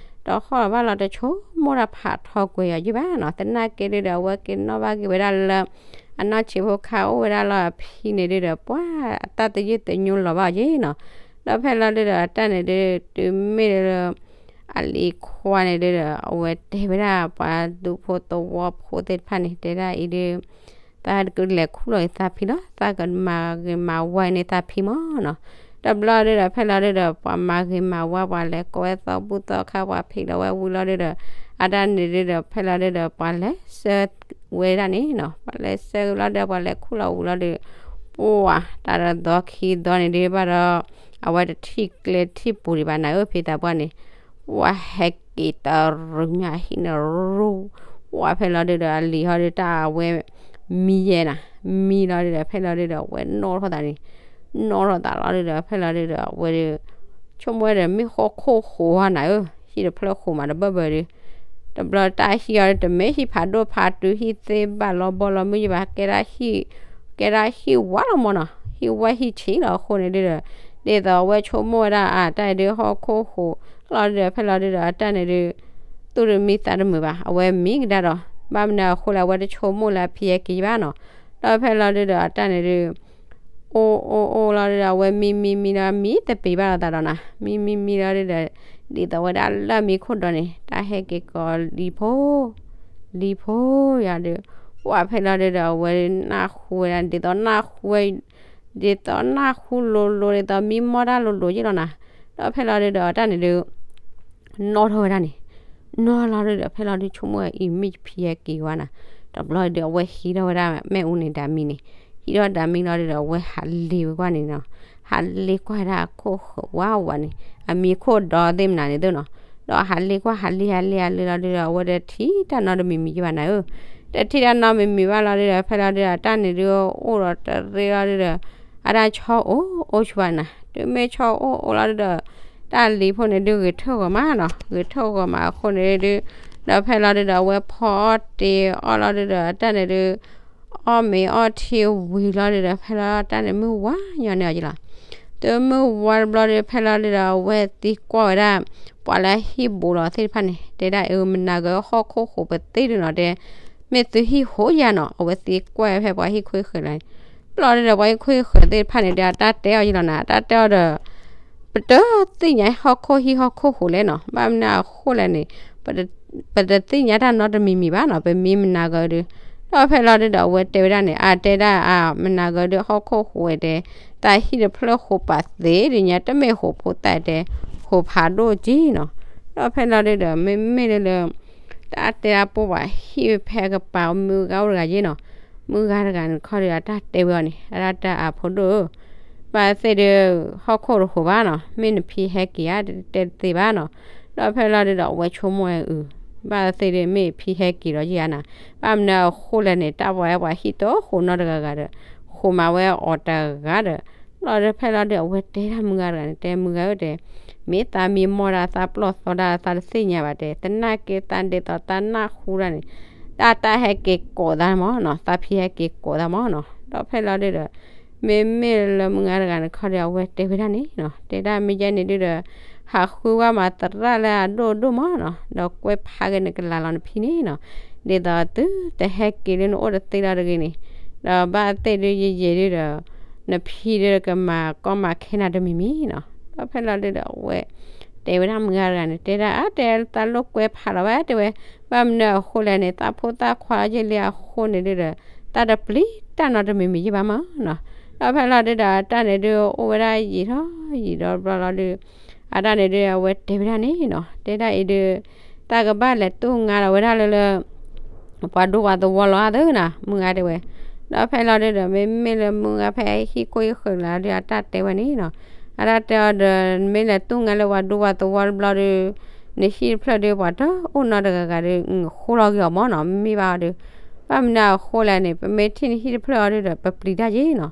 တဟီၣ်လီၤဘၣ်လီၤ တဆိကမိၣ်တၢ်ဖးထီကွံာ်အီၤက့ဘၣ်နီၤ. သနာ်က့ဒုးဒီး အဝဲက့ၤနီၣ်ဘၣ်က့ၤဝဲဒၣ်လၢ အနီၢ်ဆံးဖိခါအိၣ်ဝဲဒၣ်လီၤအဖံန့ၣ်ဒုဒီး ပှၤအတၢ်သယုၢ်သညိလီၤဘၣ်အီၤက့နီၤ. ဒီးဖဲလီၤဒုဒီး အတၢ်န့ၣ်ဒု တုၤမ့ၢ်လၢ အလံၤခွါန့ၣ်ဒုဒီး အဝဲတဲဝဲဒၣ်ပှၤဒူဖိသဝီဖိသ့ၣ်တဖၣ်န့ၣ် တဲဒၣ်အံၤဒု သးကလဲၤခူၣ်လီၤအံၤသးဖံလီၤ, သးကမၤဂ့ၤမၤဝါန့ၢ်သးဖံမၢ်နီၤ. တဘျီဒုဒီး ဖဲလီၤဒုဒီး ပှၤမၤဂ့ၤမၤဝါ ပှၤလဲၤကိးဝဲသီဘူၣ်သီခါ ပှၤဖံးလီၤဝဲဝံၤလီၤဒုဒီး အတၢ်န့ၣ်ဒုဒီး ဖဲလီၤဒုဒီး ပှၤလဲၤဆှၢဝဲဒၣ်န့ၣ်နီၤ, ပှၤလဲၤဆှၢဝံၤလီၤဒု ပှၤလဲၤခူၣ်လီၤဝံၤလီၤဒု ပှၤတၢ်တသီခံသီန့ၣ်ဒုဘၣ်ဒီး အဝဲတထံၣ်ကျဲထံၣ်ပူၤဒံးဘၣ်နၤဧၢ ဖံသးပှၢ်န့ၣ် ပှၤဟဲက့ၤတရူးညါဟံၣ်န့ၣ်ရူ ပှၤဖဲလီၤဒုဒီး အလံၤဟီဒုတၢ်အဝဲ မံယဲနၤ, မံလီၤဒုဒီး ဖဲလီၤဒုဒီး အဝဲနီၣ်ထီၣ်သးန့ၣ်, နီၣ်ထီၣ်သးလီၤဒုဒီး ဖဲလီၤဒုဒီး အဝဲဒု ဆိကမိၣ်ဝဲဒီး မ့ၢ်ဟီၣ်ခိၣ်ဃိးဧါနၤဧၢ, ဟံၣ်တဖျၢၣ်ဃိးမးတဘၢၣ်ဘၢၣ်ဒု တဘျီတၢ်ဟံၣ်အီၤဒု တမ့ၢ်ဟံၣ်ဖးဒိၣ်ဖးတုၤ ဟံၣ်သ့ဘၣ်လီၤဘီလီၤမုၢ်ယဘၣ် ကဲဒၣ်ဟံၣ်, ကဲဒၣ်ဟံၣ်ဝါလီၤမၢ်နီၤ, ဟံၣ်ဝါဟံၣ်ဆံးလီၤအဃိန့ၣ်ဒုဒီး ဒ်သိးအဝဲဆိကမိၣ်ဝဲဒၣ်အတၢ်အံၤဒု ဟီၣ်ခိၣ်ဃိးလီၤဒုဒီး ဖဲလီၤဒုဒီး အတၢ်န့ၣ်ဒု သူၣ်တမံသးတမုာ်ဘၣ် အဝဲမံကဒါဒီး ဘၣ်မနုၤအဃိလဲၣ် အဝဲတဆိကမိၣ်လၢအဖံဟဲက့ၤဘၣ်နီၤ. ဒီးဖဲလီၤဒုဒီး အတၢ်န့ၣ်ဒု အိၣ်အိၣ်အိၣ်လီၤဒုဒီး အဝဲမံမံမံလီၤ မံတပ့ၤဘၣ်လီၤသးဒီးနၤ, မံမံမံလီၤဒုဒီး ဒ်သိးဝဲဒၣ်လၢမံခိၣ်ဒီးန့ၣ် တၢ်ဟဲက့ၤကိးလံၤဖိ လံၤဖိယၤဒု ပှၤဖဲလီၤဒုဒီး အဝဲနၢ်ဟူဝဲဒၣ် ဒ်သိးနၢ်ဟူဝဲ ဒ်သိးနၢ်ဟူလိၤလိၤ ဒ်သိးမံမီၢ်တၢ်လိၤလိၤယ့ၣ်လီၤနၤ. ဒီးဖဲလီၤဒုဒီး အတၢ်န့ၣ်ဒု နီၣ်ထီၣ်ဝဲဒၣ်န့ၣ်, နီၣ်လီၤဒုဒီး ဖဲလီၤဒုဆိကမိၣ်အံၤ မ့ၢ်ဖံဟဲက့ၤဝဲနၤ. တဘျီဒု အဝဲဟံးထီၣ်ဝဲဒၣ်မ့ၣ်အူန့ၣ် ဓာတ်မီးန့ၣ်, ဟံးထီၣ် ဓာတ်မီးလီၤဒုဒီး အဝဲဟးလ့ၤဝဲကွၢ်န့ၣ်နီၤ, ဟးလ့ၤကွၢ်ဝဲဒၣ်အခိၣ်ဃၢၤဝါဝါန့ၣ် အမံခိၣ်ဒီသ့ၣ်မနုၤန့ၣ်သ့ၣ်နီၤ. ဒီးဟးလ့ၤကွၢ် ဟးလ့ၤ ဟးလ့ၤ ဟးလ့ၤလီၤဒုဒီး အဝဲတထံၣ်တၢ်နီတမံၤမံၤယ့ၣ်ဘၣ်နၤဧၢ. တထံၣ်တၢ်နီတမံၤမံၤဘၣ်လီၤဒုဒီး ဖဲလီၤဒုဒီး အတၢ်န့ၣ်ဒု အိၣ်ဒီးတရ့လီၤဒုဒီး အတၢ်ဆီအိၣ်အိၣ်ဆူၣ်ဘၣ်နၤ, တုၤမ့ၢ်ဆီအိၣ်အိၣ်လီၤဒုဒီး တၢ်လံၤဖိန့ၣ်ဒု ဂ့ၤထၢၣ်ဂီၤမးနီၤ, ဂ့ၤထၢၣ်ဂီၤမးအဃိန့ၣ်ဒု, ဒီးဖဲလီၤဒုဒီး အဝဲဖီအီၣ်တ့ၤအီၣ်လီၤဒုဒီး အတၢ်န့ၣ်ဒု အီၣ်မ့ၤအီထံဝံၤလီၤဒုဒီး ဖဲလီၤတၢ်န့ၣ်မုၢ်ဝါညီန့ၢ်အီၤယ့ၣ်လီၤ. တုၤမုၢ်ဝါတဘျီဒု ဖဲလီၤဒုဒီး အဝဲသံကွၢ်ဝဲဒၣ် ပှၤလၢဟံၣ်ဘူးလီၤသ့ၣ်တဖၣ်န့ၣ် တဲဒၣ်အၢ မနၤဂၤဟီၣ်ခိၣ်ဃိးပသ့ၣ်ဒုနီၤ တဲ မ့ၢ်သုဟံၣ်ဟိယၤနီၤ, အဝဲသံကွၢ်ဖဲပှၤဟံၣ်ခိၣ်ဟံၣ်ဃၢၤလီၤန့ၣ်, ဘျီဒုဒီး ပှၤဟံၣ်ခိၣ်ဟံၣ်ဃၢၤသ့ၣ်တဖၣ်န့ၣ်ဒီး အတၢ်တဲအီၤယ့ၣ်လီၤနၤ, အတၢ်တဲအီၤဒီး ပတသ့ၣ်ညါဟီၣ်ခိၣ်ဟံၣ်ဟီၣ်ခိၣ်ဃိးလဲၣ်နီၤ, ဘၣ်မနုၤအဃိလဲၣ်န့ၣ် ပတသ့ၣ်ညါတၢ်နီတမံၤမံၤဘၣ်နီၤ, ပမ့ၢ်မနၤဂၤဒု, ဒီးဖဲလီၤဒုဒီး အဝဲတဲဝဲဒၣ်န့ၣ် အတဲဒၣ်အမနၤဂၤဒု ဟီၣ်ခိၣ်ဃိးဝဲတဲ, တၢ်ဟံၣ်တဖျၢၣ်ဃိးပာ်သ့ၣ်ဒုညါ တမ့ၢ်ဃိးဖိသၣ်တဲ, ဃိးဖးဒိၣ်က့နီၤ, ဒီးဖဲလီၤဒုဒီး မ့မ့ၢ်လၢ တၢ်တဲဒၣ်ပိၢ်ပှၤဟံၣ်ဖဲကပၤမုၢ်ဂၤအိၣ်တဂၤယ့ၣ်နီၤ, မုၢ်ဂၤတဂၤန့ၣ်ခီဒီး အတၢ်တဲဝဲအီၤန့ၣ် အတၢ်တဲအဖိဒိၣ်ဧၢ, ဘၣ်သ့ၣ်ဒု ဟီၣ်ခိၣ်တဃိးဘၣ်နီၤ, မ့ၢ်နဖံဟဲက့ၤဧါ တဲတသ့ဘၣ်နီၤ, ဒီးဖဲလီၤဒုဒီး အဝဲဆိကမိၣ်ဝဲအု, ဘၣ်သ့ၣ်ဒု မ့ၢ်ဖံဟဲက့ၤဒီးယၤနၤ, ဘၣ်မနုၤအဃိလဲၣ်န့ၣ် တၢ်ပှၤဝဲပှၤဟံၣ်တဃိးနီတဂၤဂၤဒီး ဃိးမးဝဲအီၤတဂၤဒီး လီၤဒုးဖဲလီၤဒုး အဝဲတဲဒၣ်မုၢ်ဂၤတဂၤန့ၣ် တဲမုၢ်ဂၤဧၢတဲ, မ့ၢ်သးမံမီၢ်ဒၣ်သးပျီၢ်သီဒၣ်သးတသ့ၣ်ညါဘၣ်တဲ, သနာ်က့သးဒ်သိးတၢ်နၢ်ဟူဒၣ်န့ၣ်, တၢ်တၢ်ဟဲက့ၤကိးသးမၢ်နီၤ, သးဖံဟဲက့ၤကိးသးမၢ်နီၤ, ဒီးဖဲလီၤဒုးဒီး မ့မ့ၢ်လၢမုၢ်ဂၤတဂၤန့ၣ်ခီဒီး အဝဲတဲဝဲဒၣ်န့ၣ်နီၤ, တဲဒၣ်မ့ၢ်ယဲန့ၣ်ဒုးဒီး ဟးဃုဝဲမၤသရၣ်လၢအဒိၣ်ဒိၣ်မၢ်နီၤ, ဒီးကွဲးဖးက့ၤနကလၤလီၤနဖံန့ၣ်နီၤ, ဒ်သိးသုတဟဲက့ၤလၢနအိၣ်တသ့လီၤတဂ့ၤန့ၣ်, ဒီးဘၣ်သ့ၣ်ဒုးယယံာ်ဒုးဒီး နဖံဒုးကမၤကီမၤခဲနၤတမံၤမံၤနီၤ, ဒီးဖဲလီၤဒုးဒီးအဝဲ တဲဝဲဒၣ်မုၢ်ဂၤတဂၤန့ၣ် တဲဒၣ်အါတဲသးလိာ်ကွဲဖးလီၤဝဲတဲဝဲ, ဘၣ်မနုၤအဃိလဲၣ်န့ၣ် သးဖိသၣ်ခွါအီၤယဲလံအဃိန့ၣ်ဒုးဒီး တၢ်တပျံၤတၢ်နီတမံၤမံၤယဲၢ်ဘၣ်မၢ်နီၤ, ဒီးဖဲလီၤဒုးဒီးအတၢ်န့ၣ်ဒုးအိၣ်ဝဲဒၣ်ယံာ်ထီၣ်ယံာ်ဒီးဘျီလီၤဒုး အတၢ်န့ၣ်ဒုးအဝဲတဲဝဲဒၣ်န့ၣ်နီၤ, တဲဒၣ်အံၤဒုး တၢ်ကဘၣ်လဲၤတူၢ်ငါလီၤဝဲဒၣ်လၢလၢ ပှၤဒူပှၤသဝီလီၤသ့ၣ်နီၤ မုၢ်ဂၤတဲဝဲ, ဒီးဖဲလီၤဒုးဒီး မ့မ့ၢ်လၢမုၢ်ဂၤဖဲဟံၣ်ခိၣ်ဟံၣ်ဃၢၤလီၤဒုး အတၢ်တဲဝဲန့ၣ်နီၤ, အတၢ်တဲအီၤဒီး မ့ၢ်လဲၤတူၢ်ငါလၢပှၤဒူပှၤသဝီတဘျီဒုး နဟံၣ်တဖျၢၣ်ဒုး ပှၤတအိၣ်နီတဂၤဂၤဒုး ဃိလီၤက့ၤအီၤမၢ်နီၤ, မ့ၢ်ဘၣ်အီၤဒုး ဘၣ်မနုၤအဃိလဲၣ်န့ၣ် ပမ့ၢ်ထံၣ်နဟံၣ်တဖျၢၣ်အီၤဒုးဒီး ပပျံၤတၢ်ယ့ၢ်နီၤ,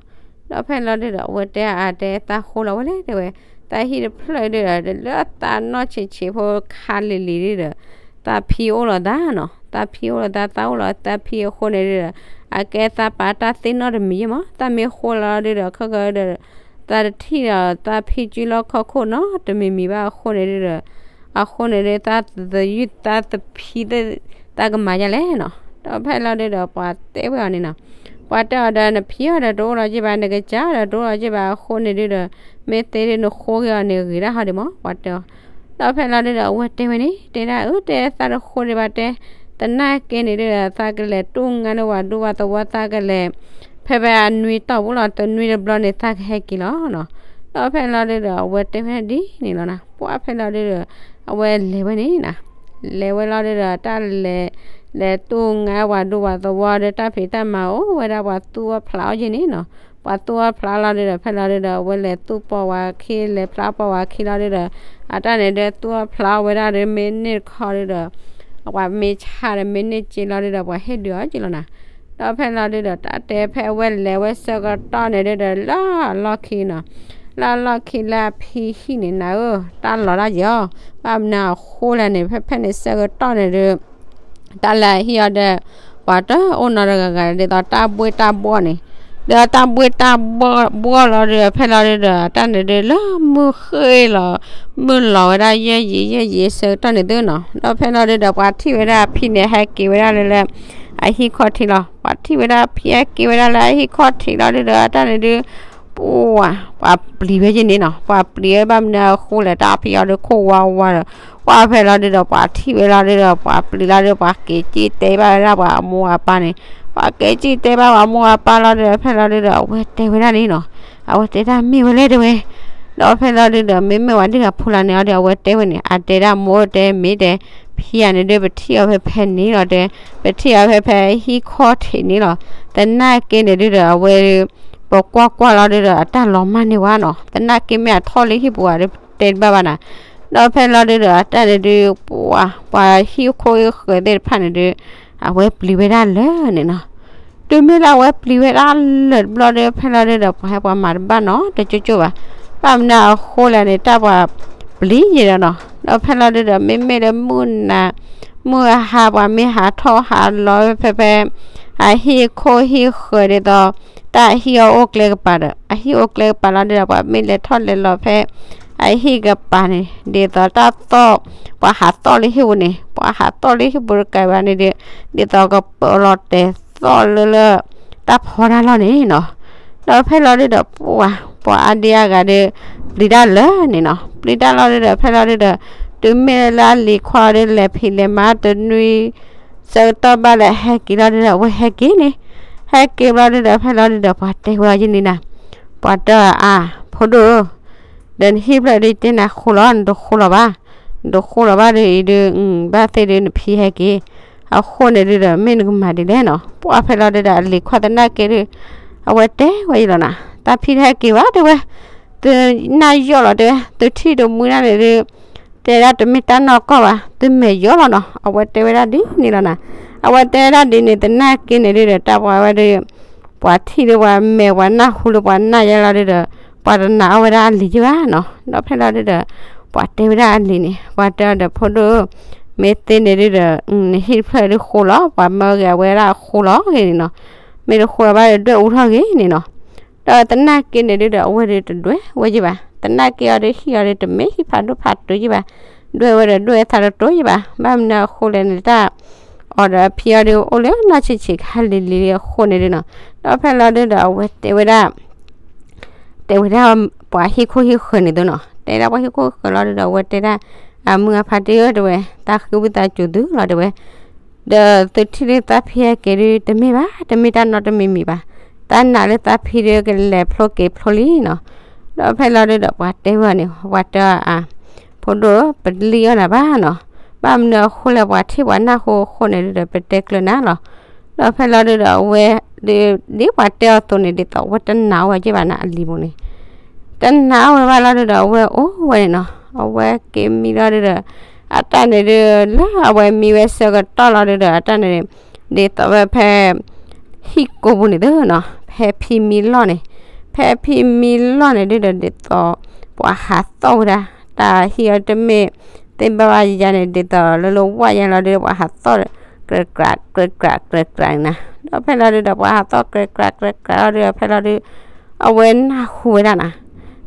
ဒီးဖဲလီၤဒုးဒီး အဝဲတဲအါတဲသးဃိလီၤဝဲလဲၣ်တဲဝဲ, တၢ်ဟံၣ်တဖျၢၣ်ဒုးဒီး လၢသးနီၢ်ဆံးဆံးဖိခါလံၤလံၤဒုးဒီး သးဖံအိၣ်လီၤသးနီၤ, သးဖံအိၣ်လီၤသး သးအိၣ်လီၤသးဖံအဃိန့ၣ်ဒုးဒီး အကဲသးပာ်တၢ်သ့နီတမံၤယ့ၢ်မး, သးမ့ၢ်ဃိလီၤဒုးဒီး ခဲကဒီး သးတထံၣ်ဒီး သးဖံစုလီၢ်ခီၣ်ခိၣ်နီတမံၤမံၤဘၣ်အဃိန့ၣ်ဒုးဒီး အဃိန့ၣ်ဒုး သးသယုၢ်သးသဖံသ့ၣ် သးကမၤယါလဲၣ်နီၤ, ဒီးဖဲလီၤဒုးဒီး ပှၤတဲဝဲအီၤန့ၣ်နီၤ ပှၤတဲအီၤဒီး နဖံးအီၤဒီးတအိၣ်လီၤက့ဘၣ်, နကစၢ်ဒီးတအိၣ်လီၤက့ဘၣ်အဃိန့ၣ်ဒုဒီး မ့ၢ်သ့ဒုနဃိက့ၤအီၤန့ၣ်ဂ့ၤဒၣ်ဟီဒံးမး ပှၤတဲအီၤ. ဒီးဖဲလီၤဒုဒီး အဝဲတဲဝဲန့ၣ် တဲဒၣ်အၢ တဲသးတဃိဒံးဘၣ်တဲ, သနာ်က့န့ၣ်ဒုဒီး သးကလဲၤတူၢ်ငါလၢပှၤဒူပှၤသဝီ သးကလဲၤ ဖဲဖဲအနွံတီၢ်ပူၤလီၤ, တနွံတဘျီန့ၣ် သးကဟဲက့ၤလီၤနီၤ. ဒီးဖဲလီၤဒုဒီး အဝဲတဲဝဲဒ်န့ၣ်လီၤနၤ, ပှၤဖဲလီၤဒုဒီး အဝဲလဲၤဝဲန့ၣ်နၤ, လဲၤဝဲလီၤဒုဒီး တၢ်လဲၤ လဲၤတူၢ်ငါပှၤဒူပှၤသဝီဒီး တၢ်ဖံးတၢ်မၤအိၣ်ဝဲဒၣ် ပှၤသူၣ်အီၣ်ဖျးအီၣ်ယဲန့ၣ်နီၤ. ပှၤသူၣ်အီၣ်ဖျးလီၤဒုဒီး ဖဲလီၤဒုဒီး အဝဲလဲၤသူၣ်ပိာ်ဝဲခံ လဲၤဖျးပိာ်ဝဲခံလီၤဒုဒီး အတၢ်န့ၣ်ဒုသူၣ်အီၣ်ဖျးအီၣ်ဝဲဒၣ်ဒီး မ့ၢ်န့ၢ်တခီဒုဒီး ပှၤမ့ၢ်ဆါဒီး မ့ၢ်န့ၢ်က့လီၤဒုဒီး ပှၤဟ့ၣ်ဒုးအီၤက့လီၤနၤ. ဒီးဖဲလီၤဒုဒီး တၢ်တဲဖဲအဝဲလဲၤဝဲဆၢကတီၢ်န့ၣ်ဒုဒီး လၢအလီၢ်ခံနီၤ, လၢအလီၢ်ခံလၢအဖံဟံၣ်န့ၣ်နၤဧၢ, တၢ်လီၤတၢ်ယဲၤအီၤ, ဘၣ်မနုၤအဃိလဲၣ်န့ၣ် ဖဲဖဲန့ၣ်ဆၢကတီၢ်န့ၣ်ဒု တၢ်လၢအဟံၣ်အီၤဒီး ပှၤတအိၣ်နီတဂၤဂၤ ဒ်သိးတၢ်ဘှ့ၣ်တၢ်ဘှီၣ်န့ၣ်, ဒီးတၢ်ဘှ့ၣ်တၢ်ဘှီၣ်လီၤဒုဒီး ဖဲလီၤဒုဒီး တၢ်န့ၣ်ဒုလၢမုၢ်ဃ့ၢ်လီၤ မုၢ်လီၤဝဲဒၣ်ယဲၢ်ယံာ်ယဲၢ်ယံာ်ဆၢကတီၢ်န့ၣ်သုနီၤ. ဒီးဖဲလီၤဒုဒီး ပှၤထံၣ်ဝဲဒၣ်အဖံန့ၣ် ဟဲက့ၤဝဲဒၣ်လၢလၢ အဟံၣ်ခီၣ်ထံးလီၤ. ပှၤထံၣ်ဝဲဒၣ်အဖံဟဲက့ၤဝဲဒၣ်လၢအဟံၣ်ခီၣ်ထံးလီၤဒုဒီး တၢ်န့ၣ်ဒု ပှၤ ပှၤပျံၤဝဲယဲန့ၣ်နီၤ, ပှၤပျံၤဝဲဘၣ်မနုၤအဃိလဲၣ် တၢ်ဖံးအီၤဒုခိၣ်ဝါဝါဒီး ပှၤဖဲလီၤဒုဒီး ပှၤထံၣ်ဝဲလီၤဒုဒီး ပှၤပျံၤလီၤဒု ပှၤက့ၤစံၣ်တဲဘၣ်ဝဲဒၣ်ပှၤအမိၢ်အပၢ်န့ၣ်, ပှၤက့ၤစံၣ်တဲဘၣ်ပှၤမိၢ်အပၢ်လီၤဒုဒီး ဖဲလီၤဒုဒီး အဝဲတဲဝဲဒၣ်န့ၣ်နီၤ, အဝဲတဲဒၣ်မ့ၢ်ဝဲလဲၣ်တဲဝဲ ဒီးဖဲလီၤဒုဒီး မ့မ့ၢ်ဝဲဒုၣ်အဖိလၢန့ၣ်အီၤဒီး အဝဲတဲဝဲန့ၣ် အတဲဒၣ်မိၢ်တဲမ့ၢ်တဲ ဖံယၤန့ၣ်ဒု ပထံၣ်အီၤဖဲဖဲန့ၣ်လီၤတဲ, ပထံၣ်အီၤဖဲဖဲဟံၣ်ခီၣ်ထံးန့ၣ်လီၤ. သနာ်က့န့ၣ်ဒုဒီး အဝဲ ပကွၢ်ကွၢ်လီၤဒုဒီး အတၢ်လီၤမၢ်န့ၢ်ဝဲနီၤ, သနာ်က့မ့ၢ်အထီၣ်လၢဟံၣ်ပူၤဧါဒု တဲတဘၣ်ဘၣ်နၤ. ဒီးဖဲလီၤဒုဒီး အတၢ်န့ၣ်ဒု ပှၤ ပှၤဟံၣ်ခိၣ်ဟံၣ်ဃၢၤသ့ၣ်တဖၣ်န့ၣ်ဒု အဝဲပျံၤဝဲဒၣ်လၢာ်န့ၣ်နီၤ. တုၤမ့ၢ်လၢအဝဲပျံၤဝဲဒၣ်လၢာ်တဘျီဒီး ဖဲလီၤဒုဒီး ပှၤဟဲပှၤမၤတဘၣ်နီတကၠိကၠိဘၣ်, ဘၣ်မနုၤအဃိလဲၣ်န့ၣ် တၢ်ပှၤပျံၤယဲဒီးနီၤ. ဒီးဖဲလီၤဒုဒီး မ့မ့ၢ်လၢမုၢ်နၤ မုၢ်အဟါ ပှၤမ့ၢ်ဟးထီၣ်ဟးလီၤဖဲဖဲ အဟံၣ်ခိၣ်ဟံၣ်ဃၢၤဒ်သိး တၢ်အဟံၣ်အအိၣ်ကျဲကပၤဒီး အဟံၣ်အိၣ်ကျဲကပၤလီၤဒုဒီး ပှၤမ့ၢ်လဲၤထီၣ်လဲၤလီၤဖဲ အဟံၣ်ကပၤန့ၣ် ဒ်သိးတၢ်သီၣ် ပှၤဟးသီၣ်လၢဟံၣ်ပူၤန့ၣ် ပှၤဟးသီၣ်လၢဟံၣ်ပူၤတကးဘၣ်န့ၣ်ဒီး ဒ်သိးကပၢလီၤတဲာ်သီၣ်လၢလၢ တၢ်ဖီတၢ်လီၢ်န့ၣ်နီၤ. ဒီးဖဲလီၤဒုဒီး ပှၤ ပှၤအါဒံအါဂၤဒီး ပျံၤတၢ်လၢာ်န့ၣ်နီၤ. ပျံၤတၢ်လီၤဒုဒီး ဖဲလီၤဒုဒီး တုၤမ့ၢ်လၢအလံၤခွါဒီး လဲၤဖံးလဲၤမၤတနွံ ဆၢကတီၢ်ဘၣ်လၢဟဲက့ၤလီၤဒုဒီး အဝဲဟဲက့ၤန့ၣ်, ဟဲက့ၤဘျီဒုဒီး ဖဲလီၤဒုဒီး ပှၤတဲဝဲအီၤယဲန့ၣ်နၤ, ပှၤတဲအီၤ အါ ဖိဒိၣ်ဧၢ ဒီးနဟံၣ်ဖျၢၣ်ဒုတဲနၤဃိလီၤ နတဃိလီၤဘၣ်, နတဃိလီၤဘၣ်ဒီးအံၤဒု ဘၣ်သ့ၣ်ဒုနဖံဟဲက့ၤ, အဃိန့ၣ်ဒုဒီး မ့ၢ်နကမၤဒ်လဲၣ်နီၤ. ပှၤဖဲလီၤဒုဒီး အလံၤခွါသနာ်က့ဒု အဝဲတဲဝဲအံၤလီၤနၤ, တၢ်ဖံတဟဲက့ၤဘၣ်တဲဝဲ, သုနၢ်ယီၣ်လီၤတဲဝဲ, သုထံၣ်တမှံတၢ်န့ၣ်ဒု တဲဒၣ်တမ့ၢ်တၢ်နီၢ်ကီၢ်ဘၣ်, သုမဲာ်ယီၣ်လီၤနီၤ. အဝဲတဲဝဲဒၣ်ဒ်န့ၣ်လီၤနၤ. အဝဲတဲဝဲဒၣ်ဒ်န့ၣ် သနာ်က့န့ၣ်ဒုဒီး တၢ်ပှၤဝဲဒု ပှၤထံၣ်ဒီးပှၤမဲာ်ပှၤနၢ်ဟူဒီးပှၤနၢ်ယဲလီၤဒုဒီး ပှၤတနာ်အီၣ်ဝဲဒၣ်အလံၤယဲဘၣ်နီၤ. ဒီးဖဲလီၤဒုဒီး ပှၤတဲဝဲဒၣ်အလံၤန့ၣ် ပှၤတဲအီၤဒီး ဖိဒိၣ်ဧၢ, မ့ၢ်သ့န့ၣ်ဒုဒီး နဟံၣ်တဖျၢၣ်ဒုဃိလီၤ, ပှၤမၢဂ့ၤအဝဲဒၣ်ဃိလီၤဂ့ၤန့ၣ်နီၤ. မ့ၢ်တဃိလီၤဘၣ်ဒီး ဒွဲၣ်အူထီၣ်ဂ့ၤန့ၣ်နီၤ. ဒီးသနာ်က့န့ၣ်ဒုဒီး အဝဲဒုတဒွဲၣ်ဝဲယဲဘၣ်. သနာ်က့အီၤဒုဟံၣ်အီၤဒုတမ့ၢ်ဟံၣ်ဖးဒိၣ်ဖးတုၤယဲဘၣ်. ဒွဲၣ်ဝဲဒီးဒွဲၣ်သးတတိၤယဲဘၣ်. ဘၣ်မနုၤအဃိလဲၣ်န့ၣ် တၢ်အီၤဒီးအဖံအီၤဒုအိၣ်လၢနီၢ်ဆံးဆံးခါလံၤလံၤလံအဃိန့ၣ်ဒုနီၤ. ဒီးဖဲလီၤဒုဒီး အဝဲတဲဝဲဒၣ် တဲဝဲဒၣ် ပှၤဟံၣ်ခိၣ်ဟံၣ်ဃၢၤန့ၣ်သုနီၤ. တဲဒၣ်ပှၤဟံၣ်ခိၣ်ဟံၣ်ဃၢၤလီၤဒုဒီး အဝဲတဲဒၣ် အမုၢ်အဖါတ့ၢ်ဧၢတဲဝဲ, တၢ်ဃ့ဝံသးစူၤသုလီၤတဲဝဲ. ဒီးသုထံၣ်ဒုသးဖံဟဲက့ၤဒု တမ့ၢ်ဘၣ်, တမ့ၢ်တၢ်နီတမံၤမံၤဘၣ်. တၢ်နာ်လၢသးဖံဒုကလဲၤဖျိက့ၤဖျိလံနီၤ. ဒီးဖဲလီၤဒုဒီး ပှၤတဲဝဲန့ၣ် ပှၤတဲအီၤ ဖိဒိၣ်ဧၢ, ပတလံၣ်အီၣ်နၤဘၣ်နီၤ. ဘၣ်မနုၤအဃိလဲၣ် ပှၤထံၣ်ပှၤနၢ်ဟူအဃိန့ၣ်ဒုဒီး ပတဲကျၢၤနၤလီၤ. ဒီးဖဲလီၤဒုဒီး အဝဲ ဒ်ပှၤတဲအီၤအသိးန့ၣ် ဒ်သိးအဝဲတနာ်ဝဲက့ၤဘၣ်နၤအလံၤပူၤန့ၣ် တနာ်ဝဲဘၣ်လီၤဒုဒီး အဝဲအိၣ်ဝဲန့ၣ်နီၤ. အဝဲက့ၤမံလီၤဒုဒီး အတၢ်န့ၣ်ဒု လၢအဝဲမံဝဲဆၢကတီၢ်လီၤဒုဒီး အတၢ်န့ၣ် ဒ်သိးဝဲဖဲ ဟံၣ်ကိးပူၤန့ၣ်သုနီၤ, ဖဲဖံမံလီၢ်န့ၣ်, ဖဲဖံမံလီၢ်န့ၣ်ဒုဒီး ဒ်သိး ပှၤဟးသီၣ်ဝဲဒၣ် တၢ်ဟံၣ်အီၤတမ့ၢ် သ့ၣ်ဘၣ်ဘၣ်ယၤန့ၣ် ဒ်သိးလၢလၢဝၣ်ယဲလီၤဒု ပှၤဟးသီၣ် ကြဲးကြး ကြဲးကြး ကြဲးကြးန့ၣ်နီၤ. ဒီးဖဲလီၤဒုဒီး ပှၤဟးသီၣ် ကြဲးကြး ကြဲးကြးလီၤဒုဒီး ဖဲလီၤဒု အဝဲနၢ်ဟူဝဲဒၣ်နၤ,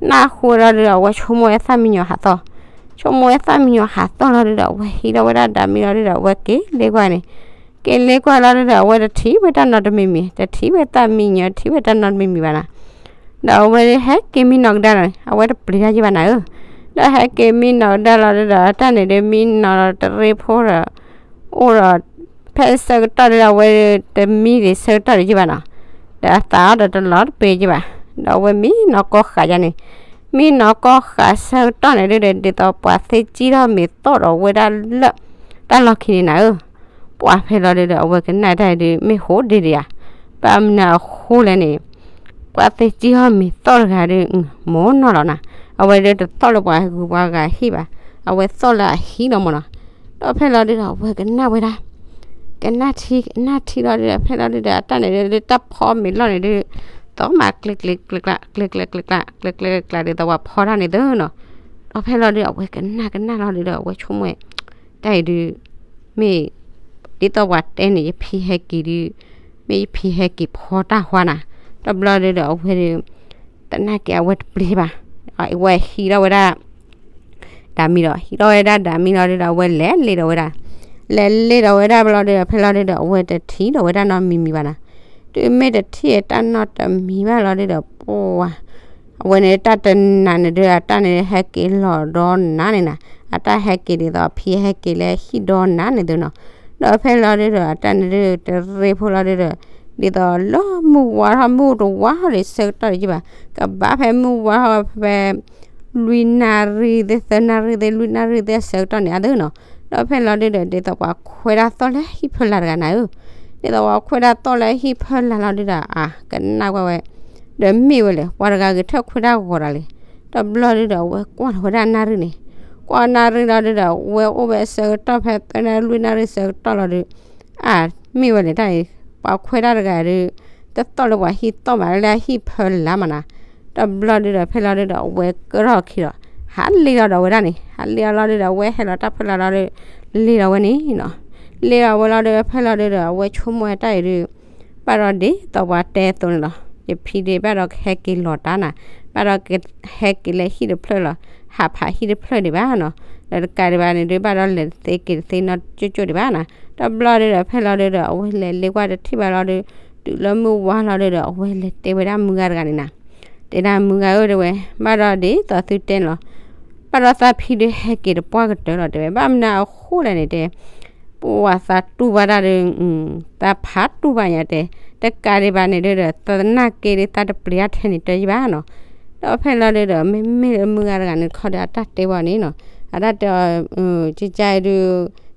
နၢ်ဟူဝဲလီၤဒုဒီး အဝဲဆိကမိၣ်ဝဲသၣ်မံညီၤဟးသီၣ်, ဆိကမိၣ်ဝဲသၣ်မံညီၤဟးသီၣ်လီၤဒုဒီး အဝဲဟံးထီၣ်ဝဲဒၣ်ဒၤမံလီၤဒုဒီး အဝဲက့ၤလ့ကွၢ်န့ၣ် က့ၤလ့ကွၢ်လီၤဒုဒီး အဝဲတထံၣ်ဝဲတၢ်နီတမံၤမံၤ, တထံၣ်ဝဲတၢ်မံညီ, တထံၣ်ဝဲတၢ်နီတမံၤမံၤဘၣ်နီၤ. ဒီးအဝဲဟဲက့ၤမံနီၤကဒါလီၤန့ၣ် အဝဲတပျံၤတၢ်ယံၢ်ဘၣ်နၤဧၢ. ဒီးဟဲက့ၤမံနီၤကဒါလီၤဒုဒီး အတၢ်န့ၣ်ဒုး မံနီၤတရ့ဖိဒီး အိၣ်ဒီး ဖဲဆၢကတီၢ်ဒုဒီး အဝဲတမံဒံးဆၢကတီၢ်ဒံးယံၢ်ဘၣ်နီၤ. ဒီးအသးအီၤဒီးတလီၤတပ့ၤယံၢ်ဘၣ်. ဒီးအဝဲမံနီၤကီၢ်ဃာ်ယါန့ၣ်, မံနီၤကီၢ်ဃာ်ဆၢကတီၢ်န့ၣ်ဒုဒီး ဒ်သိးပှၤသ့ၣ်ကံၣ်ထီၣ်မ့ၤသီၣ်ဒီးဝဲဒၣ်လၢ တၢ်လီၢ်ခံန့ၣ်နၤဧၢ. ပှၤဖဲလီၤဒုဒီး အဝဲကနၣ်တၢ်ဒုး မ့ၢ်ဟိဒ့ဒံးဧါ. ဘၣ်မနုၤအဃိလဲၣ်န့ၣ် ပှၤသ့ၣ်ကံၣ်ထီၣ်မ့ၤသီၣ်တဂၤဒုး မိၢ်နီၢ်လီၤနၤ. အဝဲဒုးတသီၣ်လၢပှၤဂုၤပှၤဂၤဟံၣ်ဘၣ်, အဝဲသီၣ်လၢအဟံၣ်လီၤမၢ်နီၤ. ဒီးဖဲလီၤဒုဒီး အဝဲကနၣ်ဝဲဒၣ် ကနၣ်ထံ ကနၣ်ထံလီၤဒုဒီး ဖဲလီၤဒုဒီး အတၢ်န့ၣ်ဒုး လၢတၢ်ဖီမ့ၤလီၢ်န့ၣ်ဒုး သီၣ်မးကျဲကျဲကျဲကျဲ ကျဲကျဲကျဲကျဲ ကျဲကျဲကျဲ ဒ်သိးပှၤဖီတၢ်န့ၣ်သုနီၤ. ဒီးဖဲလီၤဒု အဝဲကနၣ်ကနၣ်လီၤဒုဒီး အဝဲဆိကမိၣ် တၢ်အံၤဒုး မ့ၢ် ဒ်သိးပှၤတဲန့ၣ် ယဖံဟဲက့ၤဒုး မ့ၢ်ယဖံဟဲက့ၤဖီတၢ်ဟါနၤ. တဘျီဒုဒီး အဝဲဒုး သနာ်က့အဝဲတပျံၤဘၣ်. အဝဲဟံးထီၣ်ဝဲဒၣ် ဒၣ်မံဒီး ဟံးထီၣ်ဝဲဒၣ်ဒၣ်မံလီၤဒုဒီး အဝဲလဲၤလ့ဒီးဝဲဒၣ်. လဲၤလ့ဒီးဝဲဒၣ်ဘျီဒုဒီး ဖဲလီၤဒုဒီး အဝဲတထံၣ်ဒီးဝဲဒၣ်နီတမံၤမံၤဘၣ်နၤ. တုၤမ့ၢ်တထံၣ်အတၢ်နီတမံၤဘၣ်လီၤဒုဒီး ပှၤ အဝဲန့ၣ်တၢ်တနၤန့ၣ်ဒု အတၢ်န့ၣ်ဟဲက့ၤလီၤဒီးနၤန့ၣ်နၤ, အတၢ်ဟဲက့ၤဒ်သိးဖံဟဲက့ၤလၢဟံၣ်ဒီးနၤန့ၣ်သုနီၤ. ဒီးဖဲလီၤဒုဒီး အတၢ်န့ၣ်ဒု တရ့ဖိလီၤဒုဒီး ဒ်သိးလၢမုၢ်ဝါထီၣ် မုၢ်တဝါထီၣ်ဒံးဆၢကတီၢ်ဒံးကဘၣ်, ကဘၣ်ဖဲမုၢ်ဝါထီၣ်ဖဲ လွံၢ်နၣ်ရံၣ်သ့ သၢနၣ်ရံၣ်သ့ လွံၢ်နၣ်ရံၣ်သ့ဆၢကတီၢ်န့ၣ်အသုနီၤ. ဒီးဖဲလီၤဒုဒီး ဒ်သိးပှၤခွဲးတၢ်သီၣ်လၢဟံၣ်ဖီလာ်တဂၤနၤဧၢ, ဒ်သိးပှၤခွဲးတၢ်သီၣ်လၢဟံၣ်ဖီလာ်လီၤဒုဒီး အကနၣ်ဝဲဝဲ ဒီးမ့ၢ်ဝဲလဲၣ် ပှၤတဂၤဂဲၤထၢၣ်ခွဲးတၢ်ဂီၤတၢ်လံ. တဘျီဒုဒီး အဝဲကွၢ်လီၤဝဲဒၣ်နၣ်ရံၣ်န့ၣ်, ကွၢ်နၣ်ရံၣ်လီၤဒုဒီး အဝဲအိၣ်ဝဲဆၢကတီၢ်ဖဲသၢနၣ်ရံၣ် လွံၢ်နၣ်ရံၣ်ဆၢကတီၢ်လီၤဒု အါ မ့ၢ်ဝဲလဲၣ်တၢ်အံၤ, ပှၤခွဲးတၢ်တဂၤဒု တသီၣ်လၢပှၤဟံၣ်သီၣ်မးလၢအဟံၣ်ဖီလာ်မးနၤ. တဘျီဒုဒီး ဖဲလီၤဒုဒီး အဝဲကၢထီၣ်ခံဒီး ဟးလ့လီၤဒီးဝဲဒၣ်န့ၣ်, ဟးလ့လီၤလီၤဒုဒီး အဝဲဟဲလီၤတၢ်ဖီလာ်လီၤဒု လ့လီၤဝဲန့ၣ်နီၤ. လ့လီၤဝဲလီၤဒု ဖဲလီၤဒုဒီး အဝဲဆိကမိၣ်ဝဲတၢ်အံၤဒု ဘၣ်ဒီးဒ်သိးပှၤတဲအသိးန့ၣ်လီၤ. ယဖံဒုးဘၣ်ဒီးကဟဲက့ၤလီၤတၢ်နၤ, ဘၣ်ဒီးကဟဲက့ၤလၢဟံၣ်တဖျၢၣ်လီၤ, ဟးဖးဟံၣ်တဖျၢၣ်ဒံးဘၣ်နီၤ. ဒီးတကးဒံးဘၣ်န့ၣ်ဒု ဘၣ်ဒီးလဲၤတသ့က့ၤတသ့နီၢ်ကၠိၣ်ကၠိၣ်ဒံးဘၣ်နၤ. တဘျီဒုဒီး ဖဲလီၤဒုဒီး အဝဲလဲၤလ့ကွၢ်တထံၣ်ဘၣ်လီၤဒု, တုၤလၢမုၢ်ဝါလီၤဒုဒီး အဝဲလဲၤတဲဝဲဒၣ်မုၢ်ဂၤတဂၤန့ၣ်နၤ, တဲဒၣ်မုၢ်ဂၤဧၢ တဲဝဲ, ဘၣ်ဒီးဒ်သိးသုတဲန့ၣ်လီၤ. ဘၣ်ဒီးသးဖံဒုးဟဲက့ၤတပှၢ်ကတၢၢ်လီၤ တဲဝဲ, ဘၣ်မနုၤအဃိလဲၣ်န့ၣ်တဲ ပှၤသးတူၢ်ဘၣ်တၢ်ဒုး, သးဖးတူၢ်ဘၣ်ညါတဲ, တကးဒံးဘၣ်န့ၣ်ဒုဒီး သနာ်က့ဒုးသးတပျံၤအါထဲန့ၣ်တယံာ်ဘၣ်နီၤ. ဒီးဖဲလီၤဒုဒီး မ့မ့ၢ်လၢမုၢ်ဂၤတဂၤန့ၣ် ခီဒီးအတၢ်တဲဘၣ်န့ၣ်နီၤ, အတၢ်တဲအီၤ ကကါအံၤဒုး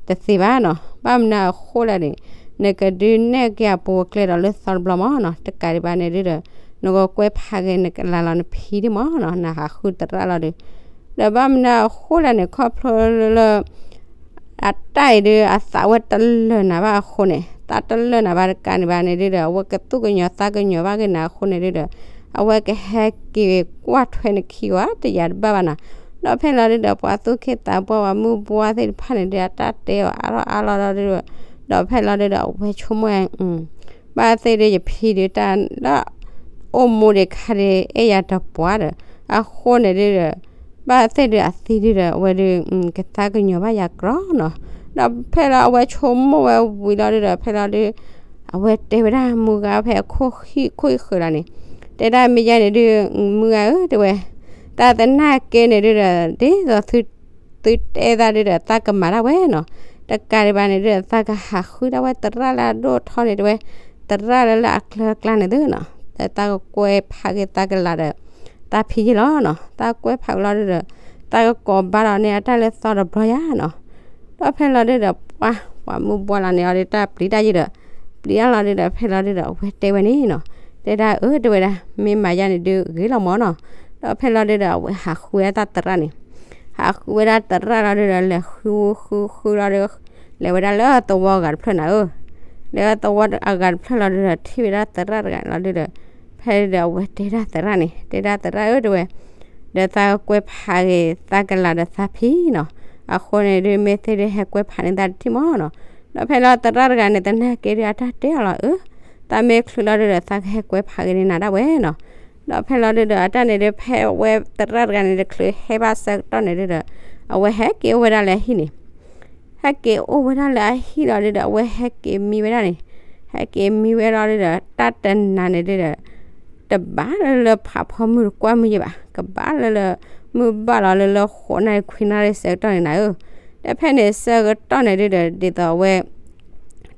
တသ့ဘၣ်နီၤ. ဘၣ်မနုၤအဃိလဲၣ်န့ၣ် နကဒုးနဲၣ်က့ၤအပူၤအကျဲဒီးလၢသီတဘျီမၢ်နီၤ, တကးဒံးဘၣ်န့ၣ်ဒုဒီး နကကွဲးဖးက့ၤနကလၤလီၤနဖံဒံးမၢ်နီၤ, နဟးဃုသရၣ်လီၤဒု ဒီးဘၣ်မနုၤအဃိလဲၣ်န့ၣ် ခီဖျိလၢ အတၢ်အံၤဒုး အသးဝဲတလၢာ်နၤဘၣ်အဃိန့ၣ်, သးတလၢာ်နၤဘၣ်တကးဒံးဘၣ်န့ၣ်ဒုဒီး အဝဲကသူၣ်ကညီၤသးကညီၤဘၣ်က့ၤနၤအဃိန့ၣ်ဒုဒီး အဝဲကဟဲက့ၤကွၢ်ထွဲနခံဝဲတယံာ်တဘၣ်ဘၣ်နၤ. ဒီးဖဲလီၤဒုဒီး ပှၤသူၣ်က့သးပှၢ် ပှၤမုၢ်ပှၢ်သ့ၣ်တဖၣ်န့ၣ်ဒုး အတၢ်တဲအီၤအါထီၣ်အါလီၤဒီး ဒီးဖဲလီၤဒုဒီး အဝဲဆိကမိၣ် ဘၣ်သ့ၣ်ဒုး ယဖံဒုးတၢ်လၢ အိၣ်မူဒံးခါဒုး အဲၣ်ယၤတပှၢ်ဒီး အဃိန့ၣ်ဒုဒီး ဘၣ်သ့ၣ်ဒုးအသံဒုဒီး အဝဲဒုး ကသးကညီၤဘၣ်ယၤကြီနီၤ. ဒီးဖဲလီၤအဝဲဆိကမိၣ်ဝဲဝံၤလီၤဒုဒီး ဖဲလီၤဒု အဝဲတဲဝဲဒၣ်မုၢ်ဂၤဖဲအခိၣ်ဟံၣ်ခိၣ်ဃၢၤလီၤန့ၣ်, တဲဒၣ်မ့ၢ်ယါန့ၣ်ဒု မုၢ်ဂၤဧၢ တဲဝဲ, တၢ်သနာ်က့န့ၣ်ဒုဒီး ဒ်သိး သုတဲသးဒုဒီး သးကမၤဒၣ်ဝဲနီၤ. တကးဒံးဘၣ်န့ၣ်ဒုဒီး သးကဟးဃုဒၣ်ဝဲသရၣ်လၢအဒိၣ်ထီန့ၣ်တဲဝဲ, သရၣ်လၢလၢအကျၢၤအကျါန့ၣ်သုနီၤ. ဒီးသးကကွဲးဖးက့ၤသးကလၤဒီး သးဖံယ့ၢ်လီၤနီၤ. သးကွဲးဖးက့ၤလီၤဒုဒီး သးကကိးဘၣ်ဒီးန့ၢ်အတၢ်လၢသီတဘျီယါနီၤ. ဒီးဖဲလီၤဒုဒီး ပှၤ ပှၤမုၢ်ပှၢ်လီၤန့ၣ်အီၤဒုး တၢ်ပျံၤတၢ်ယံာ်ဒီး ပျံၤအါလီၤဒုဒီး ဖဲလီၤဒုဒီး အဝဲတဲဝဲန့ၣ်နီၤ. တဲဒၣ်အၢ တဲဝဲဒၣ် မ့ၢ်မၤယါန့ၣ်ဒုးဂ့ၤလီၤမၢ်နီၤ. ဒီးဖဲလီၤဒုဒီး အဝဲဟးဃုဝဲဒၣ်သရၣ်န့ၣ်, ဟးဃုဝဲဒၣ်သရၣ်လီၤဒုဒီး လဲၤဃုဃုဃုလီၤဒု လဲၤဝဲဒၣ်လၢသဝီအဂၤတဖျၢၣ်နၤဧၢ, လဲၤဝဲသဝီအဂၤတဖျၢၣ်လီၤဒုဒီး ထံၣ်ဝဲဒၣ်သရၣ်တဂၤလီၤဒုဒီး ဖဲဒုဒီး အဝဲတဲဒၣ်သရၣ်န့ၣ် တဲဒၣ်သရၣ်ဧၢ တဲဝဲ, ဒီးသးကကွဲးဖးက့ၤသးကလၤဒီးသးဖံနီၤ. အဃိန့ၣ်ဒု မ့ၢ်သ့ၣ်ဒုးဟဲကွဲးဖးန့ၢ်သးတထံၣ်မၢ်နီၤ. ဒီးဖဲလီၤသရၣ်တဂၤန့ၣ် သနာ်က့ဒုးအတၢ်တဲအီၤလီၤအၢ, သးမ့ၢ်ချုးလီၤဒုဒီး သးကဟဲကွဲးဖးက့ၤန့ၢ်နၤဒၣ်ဝဲနီၤ. ဒီးဖဲလီၤဒုဒီး အတၢ်န့ၣ်ဒု ဖဲအဝဲသရၣ်တဂၤန့ၣ် တချုးဟဲဘၣ်ဆၢကတီၢ်န့ၣ်ဒုဒီး အဝဲဟဲက့ၤအိၣ်ဝဲဒၣ်လၢအဟံၣ်န့ၣ် ဟဲက့ၤအိၣ်ဝဲဒၣ်လၢအဟံၣ်လီၤဒုဒီး အဝဲဟဲက့ၤမံဝဲဒၣ်န့ၣ်, ဟဲက့ၤမံဝဲလီၤဒုဒီး တၢ်တနၤန့ၣ်ဒုဒီး တဘၣ်လၢလၢဖးဖီမုၢ်တကွၢ်မုၢ်ယဲဘၣ်, ကဘၣ်လၢလၢ မုၢ်ဘၣ်လီၤလၢလၢဃိးနၣ်ရံၣ်ခွံနၣ်ရံၣ်ဆၢကတီၢ်န့ၣ်နၤဧၢ. ဒီးဖဲန့ၣ်ဆၢကတီၢ်န့ၣ်ဒုဒီး ဒ်သိးအဝဲ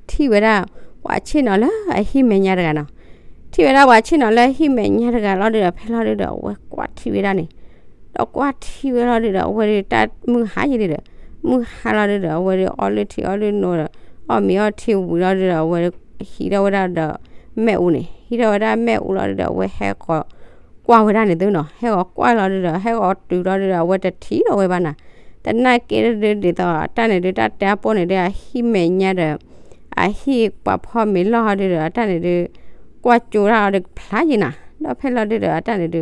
ထံၣ်ဝဲဒၣ် ပှၤဆ့ၣ်နီၤလၢအဟံၣ်မဲာ်ညါတဂၤနီၤ. ထံၣ်ဝဲဒၣ်ပှၤဆ့ၣ်နီၤလၢအဟံၣ်မဲာ်ညါတဂၤလီၤဒုဒီး ဖဲလီၤဒုဒီး အဝဲကွၢ်ထံၣ်ဝဲဒၣ်န့ၣ်, ဒီးကွၢ်ထံၣ်ဝဲလီၤဒုဒီး အဝဲဒုတၢ်မုၢ်ဟါယဲဒုဒီး, မုၢ်ဟါလီၤဒုဒီး အဝဲဒုအီလုၢ်ထံအီလုၢ်နိဒီး အီၣ်မ့ၤအီထံဝံၤလီၤဒုဒီး အဝဲဟံးထီၣ်ဝဲဒၣ်ဒီး မဲာ်အူန့ၣ်, ဟံးထီၣ်ဝဲဒၣ်မဲာ်အူလီၤဒုဒီး အဝဲဟဲဃီၤကွၢ်ဝဲဒၣ်န့ၣ်သုနီၤ. ဟဲဃီၤကွၢ်လီၤဒုဒီး ဟဲဃီၤတုၤလီၤဒုဒီး အဝဲတထံၣ်ဒီးဝဲဘၣ်နၤ. သနာ်က့ဒု ဒ်သိးတၢ်န့ၣ်ဒု တၢ်တဲအပိၢ်န့ၣ်ဒု အဟံၣ်မဲာ်ညါဒီး အဟံၣ်ပှၤဖီမ့ၤလီၢ်ဟီဒုဒီး အတၢ်န့ၣ်ဒု ကွၢ်ကၠိဒၣ်အီၤဒီးကဖျါယံၤနၤ. ဒီးဖဲလီၤဒုဒီး အတၢ်န့ၣ်ဒု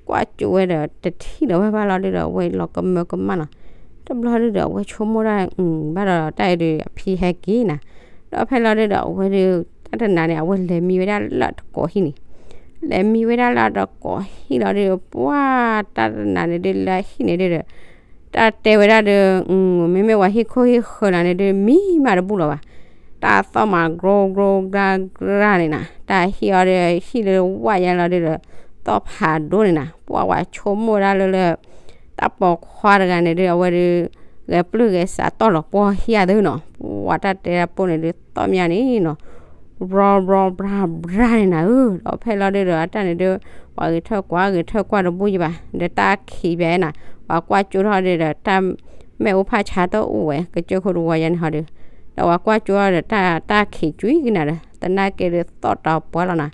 ကွၢ်ကၠိဝဲဒီး တထံၣ်ဒီးဝဲဘၣ်လီၤဒုဒီး အဝဲလီၤကမၢကမၣ်နီၤ. တဘျီဒုဒီး အဝဲဆိကမိၣ်ဒၣ် ဘၣ်ဒီးတၢ်အံၤဒု အဖံဟဲက့ၤနၤ. ဒီးဖဲလီၤဒုဒီး အဝဲဒု တၢ်တနၤန့ၣ် အဝဲလဲၤမံဝဲဒၣ်လၢတကိးဟံၣ်န့ၣ်, လဲၤမံဝဲဒၣ်လၢတကိးဟံၣ်လီၤဒု ပှၢ်တၢ်တနၤန့ၣ်ဒု လၢဟံၣ်န့ၣ်ဒုဒီး တၢ်တဲဝဲဒၣ်ဒီး မ့မ့ၢ်ပှၤဟံၣ်ခိၣ်ဟံၣ်ဃၢၤလၢန့ၣ်ဒု မံမးတဘူၣ်လီၤဘၣ်. တၢ်သီၣ်မး ကြိကြိဂၤဂၤန့ၣ်နၤ, တၢ်ဟံၣ်အီၤဒီး ဟံၣ်လၢဝၣ်ယါလီၤဒုဒီး သီၣ်ဖးဒိၣ်န့ၣ်နၤ, ပှၢ်ဝဲဆိကမိၣ်ဒၣ်လၢလၢ တၢ်ပိာ်ခွါတဂၤန့ၣ်ဒု အဝဲဒု ဂဲၤပျုၢ်ဂဲၤစးတီၢ်လီၤပှီၢ်ဟံၣ်အသုနီၤ, ပှၢ်တၢ်တဲတၢ်ပိၢ်န့ၣ်ဒု သီၣ်မးန့ၣ်နီၤ ဘြီဘြီဘြၣ်ဘြၣ်န့ၣ်နၤဧၢ. ဒီးဖဲလီၤဒုဒီး အတၢ်န့ၣ်ဒု ပှၤဂဲၤထၢၣ်ကွၢ် ဂဲၤထၢၣ်ကွၢ်တဘူၣ်ယဘၣ် ဒီးတၢ်ခံးဘၣ်နၤ, ပှၤကွၢ်ကၠိထီၣ်ဒုဒီး တၢ်မဲာ်အိၣ်ဖးဆါတအိၣ်ဝဲ ကစၢၢ်ခိၣ်တဝီယါန့ၣ်ဟီဒု, ဒီးပှၤကွၢ်ကၠိထီၣ်ဒီး တၢ် တၢ်ခံးကွံာ်ကနၤဒီး သနာ်က့ဒုသီၣ်တပှၢ်လီၤနၤ.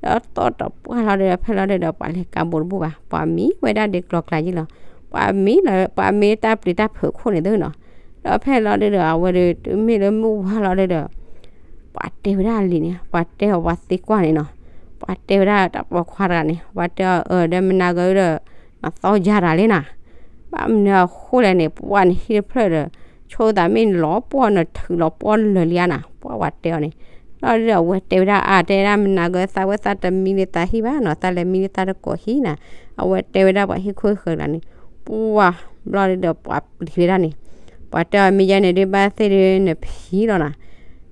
ဒီးသီၣ်တပှၢ်လီၤဒုဒီး ဖဲလီၤဒုဒီး ပှၤလဲၤကးဘူးတဘူၣ်ဘၣ်, ပှၤမံဝဲဒၣ်ဒ်ကျီကျါယံၤလီၤ, ပှၤမံလီၤ ပှၤမံတၢ်ပျံၤတၢ်ဖုးခိၣ်န့ၣ်သုနီၤ. ဒီးဖဲလီၤဒုဒီး အဝဲဒု တုၤမ့ၢ်လၢမုၢ်ဝါလီၤဒုဒီး ပှၤတဲဝဲဒၣ်လံန့ၣ် ပှၤတဲအီၤပှၤသံကွၢ်န့ၣ်နီၤ, ပှၤတဲဝဲဒၣ်တၢ်ပိာ်ခွါတဂၤန့ၣ် ပှၤတဲအီၤ အၢ ဒီးမနၤဂၤဒီး နသီၣ်ယါတၢ်လံနၤ, ဘၣ်မနုၤအဃိလဲၣ်န့ၣ် ပှၢ်နဟံၣ်တဖျၢၣ်ဒီး ဆိသးမ့ၢ်လီၤပှီၢ်နထုးလီၤပှီၢ်လၢာ်လံဧါနၤ, ပှၢ်ဝဲတဲအီၤန့ၣ်. ဒီးအဝဲတဲဝဲဒၣ် အါ တဲဒၣ်မနၤဂၤသးဝဲသးတမံလၢသးဟံၣ်ဘၣ်နီၤ, သးလဲၤမံလၢသးတကိးဟံၣ်နၤ, အဝဲတဲဝဲဒၣ်ပှၤဟံၣ်ခိၣ်ဟံၣ်ဃၢၤတဂၤန့ၣ်, ပှၢ်ဘျီဒုဒီးပှၤပျံၤဝဲဒၣ်န့ၣ် ပှၤတဲအီၤမ့ၢ်ယဲန့ၣ်ဒု ဘၣ်သ့ၣ်ဒုနဖံလီၤနၤ,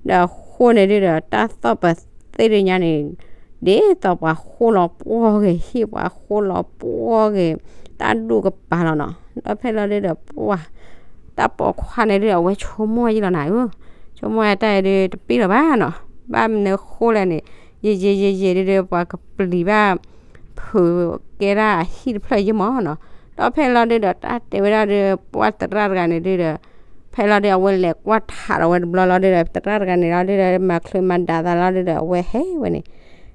ဒီးအဃိန့ၣ်ဒုဒီး တၢ်သီၣ်ပသ့ၣ်ဒုညါန့ၣ် ဒ်သိးပှၤဃိလီၤပှီၢ်ဂ့ၤဟံၣ် ပှၤဃိလီၤပှီၢ်ဂ့ၤ တၢ်ဒူၣ်ကပၤလီၤနီၤ. ဒီးဖဲလီၤဒုဒီးပှၢ် တၢ်ပိာ်ခွါန့ၣ်ဒုဒီး အဝဲဆိကမိၣ်ယံၤလီၤနၤဧၢ, ဆိကမိၣ်တၢ်အံၤဒုတပ့ၢ်လီၤဘၣ်နီၤ, ဘၣ်မနုၤဃိလဲၣ်န့ၣ် ယံာ်ယံာ်ယံာ်ယံာ်ဒုဒီး ပှၤကပျံၤဘၣ် ဖုးကဲဒၣ်အဟံၣ်တဖျၢၣ်ယံၤမးနီၤ. ဒီးဖဲလီၤဒုဒီး တၢ်တဲဝဲဒၣ်ဒု ပှၢ်သရၣ်တဂၤန့ၣ်ဒုဒီး ဖဲလီၤဒု အဝဲလဲၤကွၢ်ထးဒီးဝဲတဘျီလီၤဒုဒီး သရၣ်တဂၤန့ၣ်လီၤဒုဒီး မၤချုးမၤဒါသးလီၤဒုဒီး အဝဲဟဲဝဲန့ၣ်,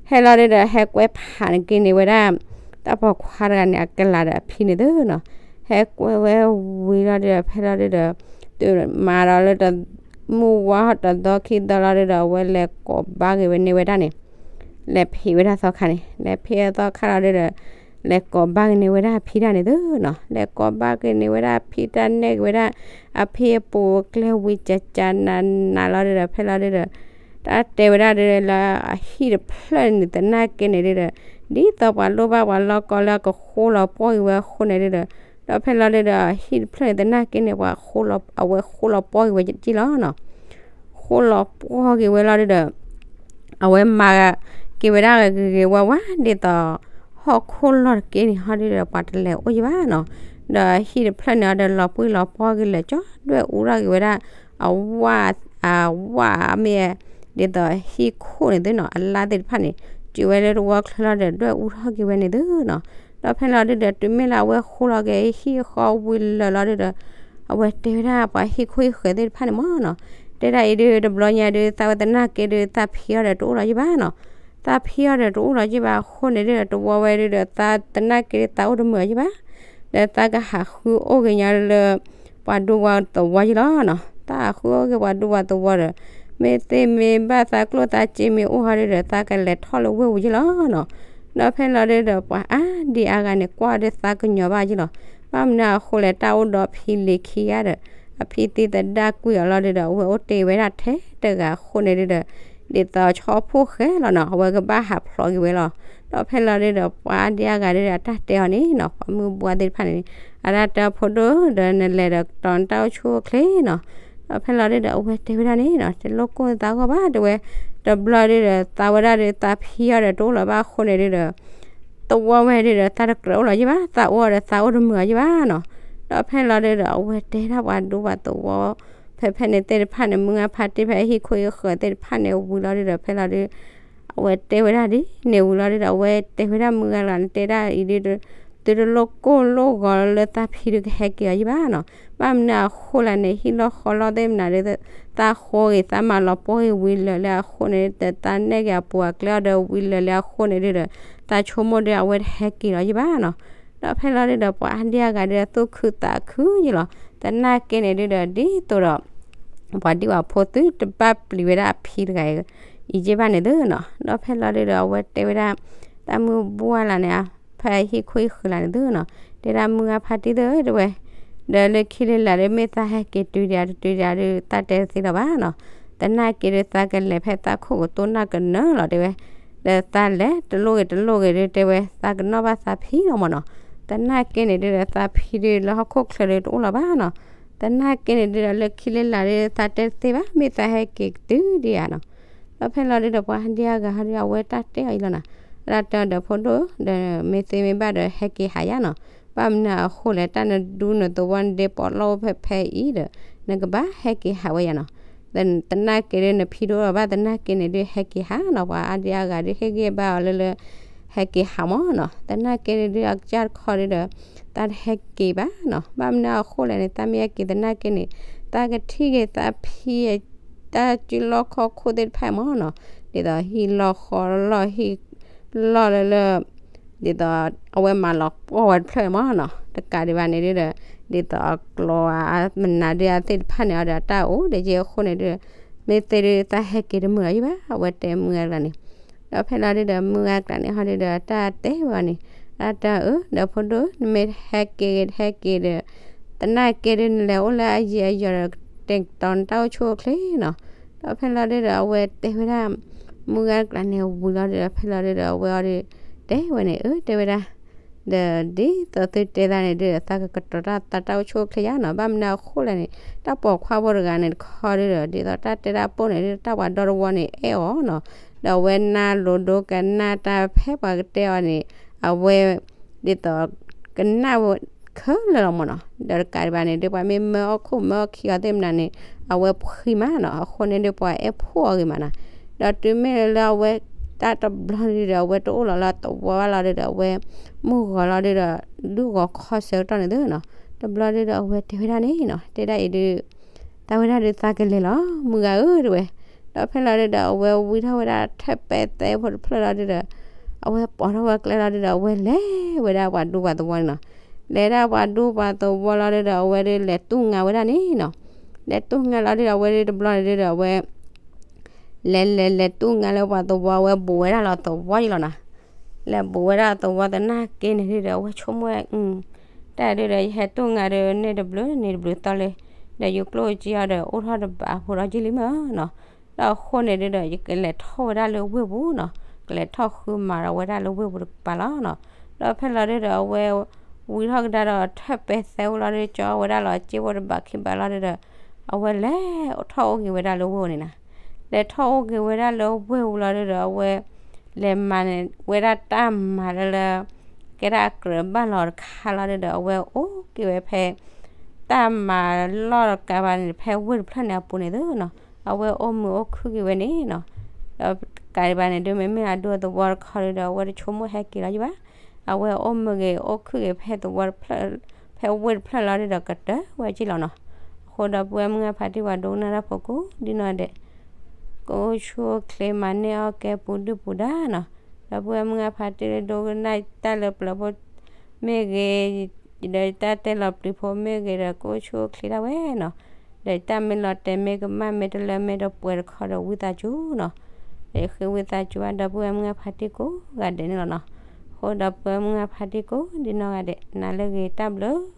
ဟဲလီၤဒုဒီး ဟဲကွဲဖးန့ၢ်က့ၤန့ၢ်ဝဲဒၣ် တၢ်ပိာ်ခွါတဂၤန့ၣ် အကလၤဒီးအဖံန့ၣ်သုနီၤ, ဟဲကွဲဝဲဝံၤလီၤဒုဒီး ဖဲလီၤဒုဒီး တုၤမၤဒီးလၢတ မုၢ်ဝါတသီခံသီလီၤဒုဒီး အဝဲလဲၤကိးဘၣ်က့ၤဝဲန့ၢ်ဝဲဒၣ်န့ၣ်, လဲၤဖံးဝဲဒၣ်သီခါန့ၣ် လဲၤဖံးဝဲသီခါလီၤဒုဒီး လဲၤကိးဘၣ်က့ၤန့ၢ်ဝဲဒၣ်အဖံတၢ်န့ၣ်သုနီၤ, လဲၤကိးဘၣ်က့ၤန့ၢ်ဝဲဒၣ်အဖံတၢ် နဲၣ်က့ၤဝဲဒၣ် အဖံအပူၤအကျဲဝံၤကကနးနးလီၤဒုဒီး ဖဲလီၤဒုဒီး တၢ်တဲဝဲဒၣ်ဒုလၢအဟံၣ်တဖျၢၣ်န့ၣ် သနာ်က့န့ၣ်ဒုဒီး ဒ်သိးပှၤလိၣ်ဘၣ်ပှၤလီၢ်ကီၢ်လၢအကဃိလီၤပှီၢ်က့ၤဝဲအဃိန့ၣ်ဒုဒီး ဒီးဖဲလီၤဒုဒီး ဟံၣ်တဖျၢၣ်န့ၣ် သနာ်က့န့ၣ် ပှၤဃိလီၤ အဝဲဃိလီၤပှီၢ်က့ၤဝဲက့လီၤနီၤ, ဃိလီၤပှီၢ်က့ၤဝဲလီၤဒုဒီး အဝဲမၤက့ၤဝဲဒၣ်ဂ့ၤဂ့ၤဝါဝါဒ်သိး ဟီၣ်ခိၣ်လီၢ်တက့န့ၣ် ဟီဒုဒီး ပှၤတလဲၤအိၣ်ယံၤဘၣ်နီၤ, ဒီးဟံၣ်တဖျၢၣ်န့ၣ်ဒီး လီၤပှံၢ်လီၤပှီၢ်က့ၤလၢာ်ကၠီ ဒွဲၣ်အူထီၣ်က့ၤဝဲဒၣ် အဝၣ် အဝၣ်မ့ၢ် ဒ်သိးဟံၣ်ခိၣ်န့ၣ်သုနီၤ အလါသ့ၣ်တဖၣ်န့ၣ် စူးဝဲလၢတဝီချၢလီၤဒီး ဒွဲၣ်အူထီၣ်က့ၤဝဲန့ၣ်သုနီၤ, ဒီးဖဲလီၤဒုဒီး တုၤမ့ၢ်လၢအဝဲဃိလီၤက့ၤဟံၣ်ဃီဝံၤလၢာ်လီၤဒုဒီး အဝဲတဲဝဲဒၣ်ပှၤဟံၣ်ခိၣ်ဟံၣ်ဃၢၤသ့ၣ်တဖၣ်န့ၣ်မးနီၤ, တဲဒၣ်အံၤဒု တဘျီညါဒု သးဝဲသနာ်က့ဒု သးဖံအီၤဒီးတအိၣ်လီၤယံၤဘၣ်နီၤ, သးဖံအီၤဒီးတအိၣ်လီၤယံၤဘၣ်အဃိန့ၣ်ဒုဒီး တဝီဝဲဒုဒီး သးသနာ်က့ဒု သးအိၣ်တမုာ်အီၤယံၤဘၣ်, ဒီးသးကဟးဃုအီၣ်က့ၤညါလၢ ပှၤဒူပှၤသဝီယံၤလီၤနီၤ, သးဟးဃုအီၣ်က့ၤပှၤဒူပှၤသဝီဒီး မ့ၢ်သ့မ့ၢ်ဘၣ်သးကျိၣ်သးစ့မ့ၢ်အိၣ်ဟီဒုဒီး သးကလဲၤထီၣ်လၢဝ့ၢ်ပူၤယံၤလီၤနီၤ, ဒီးဖဲလီၤဒုဒီး ပှၤအါဒံအါဂၤန့ၣ် ကွၢ်ဒုးသးကညီၤဘၣ်ယံၤလီၤ, ဘၣ်မနုၤအဃိလဲၣ် တၢ်အိၣ်ဒီးဖံလံၤခံဂၤဒီး အဖံသံသဒၣ်ကွံာ်အီၤလီၤဒုဒီး အဝဲအိၣ်တ့ၢ်ဝဲဒၣ်ထဲတဂၤအဃိန့ၣ်ဒုဒီး ဒ်သိးဆီဖိၣ်ဃဲလီၤနီၤ အဝဲကဘၣ်ဟးဖျိးက့ၤဝဲလီၤ, ဒီးဖဲလီၤဒုဒီး ပှၤအါဒံအါဂၤဒုဒီး အတၢ်တဲအီၤန့ၣ်နီၤ ပှၤမုၢ်ဘှါသ့ၣ်တဖၣ်န့ၣ် အတၢ်တဲအီၤဖိဒိၣ်ဒီး နလဲၤဒီးတီၤနတၢ်အိၣ်ဆူၣ်အိၣ်ချ့နီၤ, ဒီးဖဲလီၤဒုဒီးအဝဲတဲဝဲဒၣ်န့ၣ်နီၤ, တလိၣ်ကိၢ်သးဂီၢ်ဘၣ် တဲဝဲ, တဘျီဒုဒီး သးဝဲဒၣ်ဒု သးဖံအီၤဒီးတအိၣ်လၢၤဘၣ်အဃိန့ၣ်ဒုဒီး သဝီဝဲဒုဒီး သးတကြၢးအိၣ်လီၤယံၣ်ဘၣ်, သးအိၣ်ဒီးသးအိၣ်တမုာ်အီၤယံၣ်ဘၣ်နီၤ. ဒီးဖဲလီၤဒုဒီး အဝဲတဲဒၣ်ပှၤဒူပှၤသဝီ ဖဲဖဲန့ၣ်သ့ၣ်တဖၣ်န့ၣ် မုၢ်ဂၤဖါတံၢ်ဖဲဟံၣ်ခိၣ်ဟံၣ်ဃၢၤသ့ၣ်တဖၣ်န့ၣ် ဝံၤလီၤဒုဒီး ဖဲလီၤဒု အဝဲတဲဝဲဒၣ်ဒ်န့ၣ်ဝံၤလီၤဒုဒီး အဝဲတဲဝဲဒၣ်မုၢ်ဂၤလၢန့ၣ် တဲဒၣ်အံၤဒု သုတလိၣ်ကိၢ်လိၣ်ဂီၤလၢသးဖံဒုကဟဲက့ၤအီၤယံၣ်ဘၣ်နီၤ. ဘၣ်မနုၤအဃိလဲၣ်န့ၣ် ဟံၣ်လီၢ်ဃီလီၢ်သ့ၣ်မနုၤဒု သးဃိဂ့ၤ သးမၤလီၤပှီၢ်ဂ့ၤဝံၤလၢာ်လၢအဃိန့ၣ် သးနဲၣ်က့ၤအပူၤအကျဲအီၤဒီးဝံၤလၢာ်လၢအဃိန့ၣ်ဒုဒီး သးဆိကမိၣ်ဒု အဝဲတဟဲက့ၤလီၤယံၣ်ဘၣ်နီၤ. ဒီးဖဲလီၤဒုဒီး ပှၤအါဒံအါဂၤဒု သူၣ်ခုသးခုယံၣ်လီၤ. သနာ်က့န့ၣ်ဒုဒီး ဒ်သိးဒီး ပှၤဒံပှၤဖိသုတဘၣ်ပျံၤဝဲဒၣ်အဖံတဂၤအံၤ ယံၣ်ဘၣ်န့ၣ်သုနီၤ. ဒီးဖဲလီၤဒုဒီး အဝဲတဲဝဲဒၣ် တၢ်မုၢ်ဘှၢ်လၢန့ၣ် ဖဲဟံၣ်ခိၣ်ဟံၣ်ဃၢၤလၢန့ၣ်သုနီၤ, တဲဒၣ်မုၢ်ဂၤဖါတံၢ်သု တဲဝဲ, ဒီးလၢခံလၢလာ်ဒု မ့ၢ်သးဟဲက့ၤတုၤဒံးတတုၤဒံးဒု သးတဲသ့လီၤဘၣ်နီၤ. သနာ်က့ဒု သးကလဲၤဖဲသးခိၣ်ကတိၢ်နၢ်ကနၢလီၤ တဲဝဲ, ဒီးသးလဲၤတလိၣ်ဂ့ၤတလိၣ်ဂ့ၤဒု တဲဝဲ သးကနီၣ်ဘၣ်သးဖံလီၤမၢ်နီၤ. သနာ်က့န့ၣ်ဒုဒီး သးဖံဒုလၢဟီၣ်ခိၣ်ချၢဒုတအိၣ်လီၤဘၣ်နီၤ. သနာ်က့န့ၣ်ဒုဒီး လၢခံလၢလာ်ဒု သးတဲတသ့ဘၣ် မ့ၢ်သးဟဲက့ၤကတုၤဒံးဧါနီၤ. ဒီးဖဲလီၤဒုဒီး ပှၤအါဒံအါဂၤဟီဒု အဝဲတၢ်တဲအီၤအံၤလီၤနီၤ, တၢ်တဲအီၤဒီးဖိဒိၣ်ဒီး မ့ၢ်သ့မ့ၢ်ဘၣ်ဒီး ဟဲက့ၤဟးယါနီၤ. ဘၣ်မနုၤအဃိလဲၣ် တၢ်နဒူနသဝီနဒ့ပိာ်လီၢ်အိၣ်ဖဲဖဲအံၤဒီး နကဘၣ်ဟဲက့ၤဟးဝဲယါနီၤ. သနာ်က့ဒု နဖံတအိၣ်လၢၤဘၣ် သနာ်က့န့ၣ်ဒု ဟဲက့ၤဟးနီၤ. ပှၤအါဒံအါဂၤဒု ဟ့ၣ်ဂံၢ်ဘါအီၤလၢလၢ ဟဲက့ၤဟးမၢ်နီၤ. သနာ်က့န့ၣ်ဒု အကစၢ်တခီဒုဒီး သးတဟဲက့ၤဘၣ်နီၤ. ဘၣ်မနုၤအဃိလဲၣ်န့ၣ် သးမ့ၢ်ဟဲက့ၤသနာ်က့န့ၣ် သးကထံၣ်က့ၤသးဖံ တၢ်စုလီၢ်ခီၣ်ခိၣ်သ့ၣ်တဖၣ်အံၤမၢ်နီၤ, ဒ်သိးဟံၣ်လီၢ်ဃီလီၢ် ဟံၣ်လီၢ်လၢလၢ ဒ်သိးအဝဲမၤလီၤပှီၢ်ဝဲတဖျၢၣ်မၢ်နီၤ. တကးဒံးဘၣ်န့ၣ်ဒုဒီး ဒ်သိးအကျိၤအမနုၤဒု အသ့ၣ်တဖၣ်န့ၣ်အီၤဒီး တၢ်အိၣ်ဒံးက့အဃိန့ၣ်ဒု မ့ၢ်သ့ဒု သးဟဲက့ၤတမုာ်လီၤယံၣ်ဘၣ် အဝဲတဲမုၢ်ဂၤကျါန့ၣ်. ဒီးဖဲလီၤဒုဒီး မုၢ်ဂၤကျါန့ၣ်ဟီဒုဒီး တၢ်တဲဝဲအီၤန့ၣ်, တၢ်တဲအီၤ ဒီးဖိဒိၣ် နမ့ၢ်ဟဲက့ၤဂ့ၤတဟဲက့ၤဒီး သနာ်က့ဒု နလဲၤအိၣ်လၢအယံၤအယီၤဒီး ကတဲာ်ကတီၤနတၢ်အိၣ်ဆူၣ်အိၣ်ချ့နီၤ. ဒီးဖဲလီၤဒုဒီး အဝဲတဲဝဲဒၣ် မုၢ်ဂၤကျါန့ၣ်ဝံၤလီၤဒုဒီး ဖဲလီၤဒုဒီး အဝဲအီၤဒု တဲဝဲန့ၣ် အၢ တဲဝဲဒၣ် ဒီးဒ်သိးသုတဲသးန့ၣ်ဒုဒီး သးကကတီၤတၢ်သးတၢ်အိၣ်ဆူၣ်အိၣ်ချ့ယါနီၤ. ဘၣ်မနုၤအဃိလဲၣ်န့ၣ် တၢ်ပိာ်ခွါဖိတဂၤန့ၣ်တခီဒုဒီး ဒ်သိးတၢ်တဲတၢ်ပိၢ်န့ၣ်ဒု တၢ်ပှၤဒီတဝီန့ၣ်အဲၣ်အီၤနီၤ. ဒီးအဝဲနၢ်လိၤဒိကနၣ်တၢ်ဖဲပှၤကတဲအီၤန့ၣ် အဝဲ ဒ်သိး ကနၣ်ဝဲခဲလၢာ်လီၤမၢ်နီၤ. ဒီးတကးဒံးဘၣ်န့ၣ်ဒု ပှၤမ့ၢ်မၢအီၣ်ခိၣ်မၢအီၣ်ခံအီၤသ့ၣ်မနုၤန့ၣ် အဝဲဖှံမးနီၤ. အဃိန့ၣ်ဒု ပှၤအဲၣ်ဖှိၣ်အီၤဂ့ၤမးနီၤ. ဒီးတုၤမ့ၢ်လၢအဝဲတၢ်တဘျီန့ၣ်ဒုဒီး အဝဲတအိၣ်လီၤလၢအသဝီဘၣ်လီၤဒုဒီး အဝဲမုၢ်ဂီၤလီၤဒုဒီး ဒုးဂီၤခီဆၢကတီၢ်န့ၣ်သုနီၤ. တဘျီဒုဒီး အဝဲတဲဝဲဒၣ်န့ၣ်နီၤ, တဲဒၣ်အံၤဒု သးဝဲဒၣ်ဒုးသးကလဲၤလီၤ မုၢ်ဂၤဧၢ တဲဝဲ. ဒီးဖဲလီၤဒုဒီး အဝဲဝံထီၣ်ဝဲဒၣ်ထၢၣ်ပဲသဲဖိတဖျၢၣ်လီၤဒုဒီး အဝဲပိာ်ထီၣ်ဝဲကျဲလီၤဒုဒီး အဝဲလဲၤဝဲဒၣ်ပှၤဒူပှၤသဝီန့ၣ်နီၤ. လဲၤဒၣ်ပှၤဒူပှၤသဝီလီၤဒုဒီး အဝဲဒုးလဲၤတူၢ်ငါဝဲဒၣ်န့ၣ်နီၤ. လဲၤတူၢ်ငါလီၤဒုဒီး အဝဲဒုးတဘျီန့ၣ်ဒုဒီး အဝဲ လဲၤလဲၤလဲၤတူၢ်ငါလၢပှၤသဝီ အဝဲဘူးဝဲဒၣ်လီၤသဝီယံၤလီၤနီၤ. လဲၤဘူးဝဲဒၣ်သဝီသနာ်က့န့ၣ်ဒုဒီး အဝဲဆိကမိၣ်ဝဲ တၢ်ဒုဒီး ယဟဲတူၢ်ငါဒီး န့ၢ်တဘျုးန့ၢ်တဘျုးသီလၢ ဒီးယကျိၣ်စ့အီၤဒီး အိၣ်ထီၣ်တဘးဖိဒီးက့လံမ့ၢ်နီၤ. ဒီးအဃိန့ၣ်ဒုဒီး ယကလဲၤထီၣ်ဝဲဒၣ်လၢဝ့ၢ်ပူၤနီၤ, ကလဲၤထီၣ်ဃုမၤဒီးဝဲဒၣ်လၢဝ့ၢ်ပူၤတကပၤလီၤနီၤ. ဒီးဖဲလီၤဒုဒီး အဝဲ ဝံထီၣ်ကဒါဒီးထၢၣ်ပဲသဲဝဲလီၤဒု ကၠီဝဲဒၣ်လီၤစ့ဖိတဘးခံဘးလီၤဒုဒီး အဝဲလဲၤထီၣ်အိၣ်က့ၤဝဲဒၣ်လၢဝ့ၢ်ပူၤန့ၣ်နီၤ. လဲၤထီၣ်အိၣ်က့ၤဝဲဒၣ်လၢဝ့ၢ်ပူၤလီၤဒုဒီး အဝဲ လဲၤမၤန့ၣ် ဝဲဒၣ်တၢ်မၤလၢလၢ ကဲဒၣ်အကြၢးဘၣ်လီၤတခါလီၤဒုဒီး အဝဲအိၣ်က့ၤဝဲဖဲ တၢ်မၤလီၢ်တကးဘၣ်န့ၣ် ဖဲဝ့ၢ်တဖျၢၣ်န့ၣ်အပူၤန့ၣ်သုနီၤ, အဝဲအိၣ်မုာ်အိၣ်ခုၣ်က့ၤဝဲန့ၣ်နီၤ. ဒီးတကးဒံးဘၣ်န့ၣ်ဒု မ့မ့ၢ်အဒူသဝီတခီဒုဒီး အဝဲတဆိကမိၣ်ဟဲက့ၤလီၤယံၤဘၣ်. အဝဲအိၣ်မုာ်ဂ့ၤအိၣ်ခုၣ်ဂ့ၤဖဲသဝီတဖျၢၣ် ဖဲဝ့ၢ်တဖျၢၣ်လီၤဒုဒီးကတၢၢ်ဝဲက့လီၤနီၤ. အဃိဒီပုၢ်ဝဲၢ်မုၢ်ဂၤဖါတံၢ် ပှၤဒိကနၣ်တၢ်ဖိကိးဒ်နီၢ်ဒဲး ကအိၣ်ဆူၣ်အိၣ်ချ့မၤန့ၢ်အီၣ်ကဲပူၤဒုၣ်ပူၤဒါနီၤ. ဒီပုၢ်ဝဲၢ်မုၢ်ဂၤဖါတံၢ်ဒိကနၣ်တၢ်လၢပျၢၤဖိမ့ၢ်ဂ့ၤ, ဒီးတၢ်တဲလီၤပျံၤဖိမ့ၢ်ဂ့ၤဒီး ကအိၣ်ဆူၣ်အိၣ်ချ့ဒၣ်ဝဲနီၤ. ဒီးတၢ်မ့ၢ်လီၤတဲာ်မ့ၢ်ကမၣ်မ့ၢ်တလၢမ့ၢ်တပှဲၤတခီဒီးဝံသးစူၤနီၤ. ဒီးယဃ့ဝံသးစူၤဘၣ်ဒီပုၢ်ဝဲၢ်မုၢ်ဂၤဖါတံၢ်ကိးဂၤဒဲးန့ၣ်လီၤနီၤ. အဃိဒီပုၢ်ဝဲၢ်မုၢ်ဂၤဖါတံၢ်ကိးဒ်နီၢ်ဂၤဒဲး နၤလၢအဂ့ၤတၢ်ဘျုး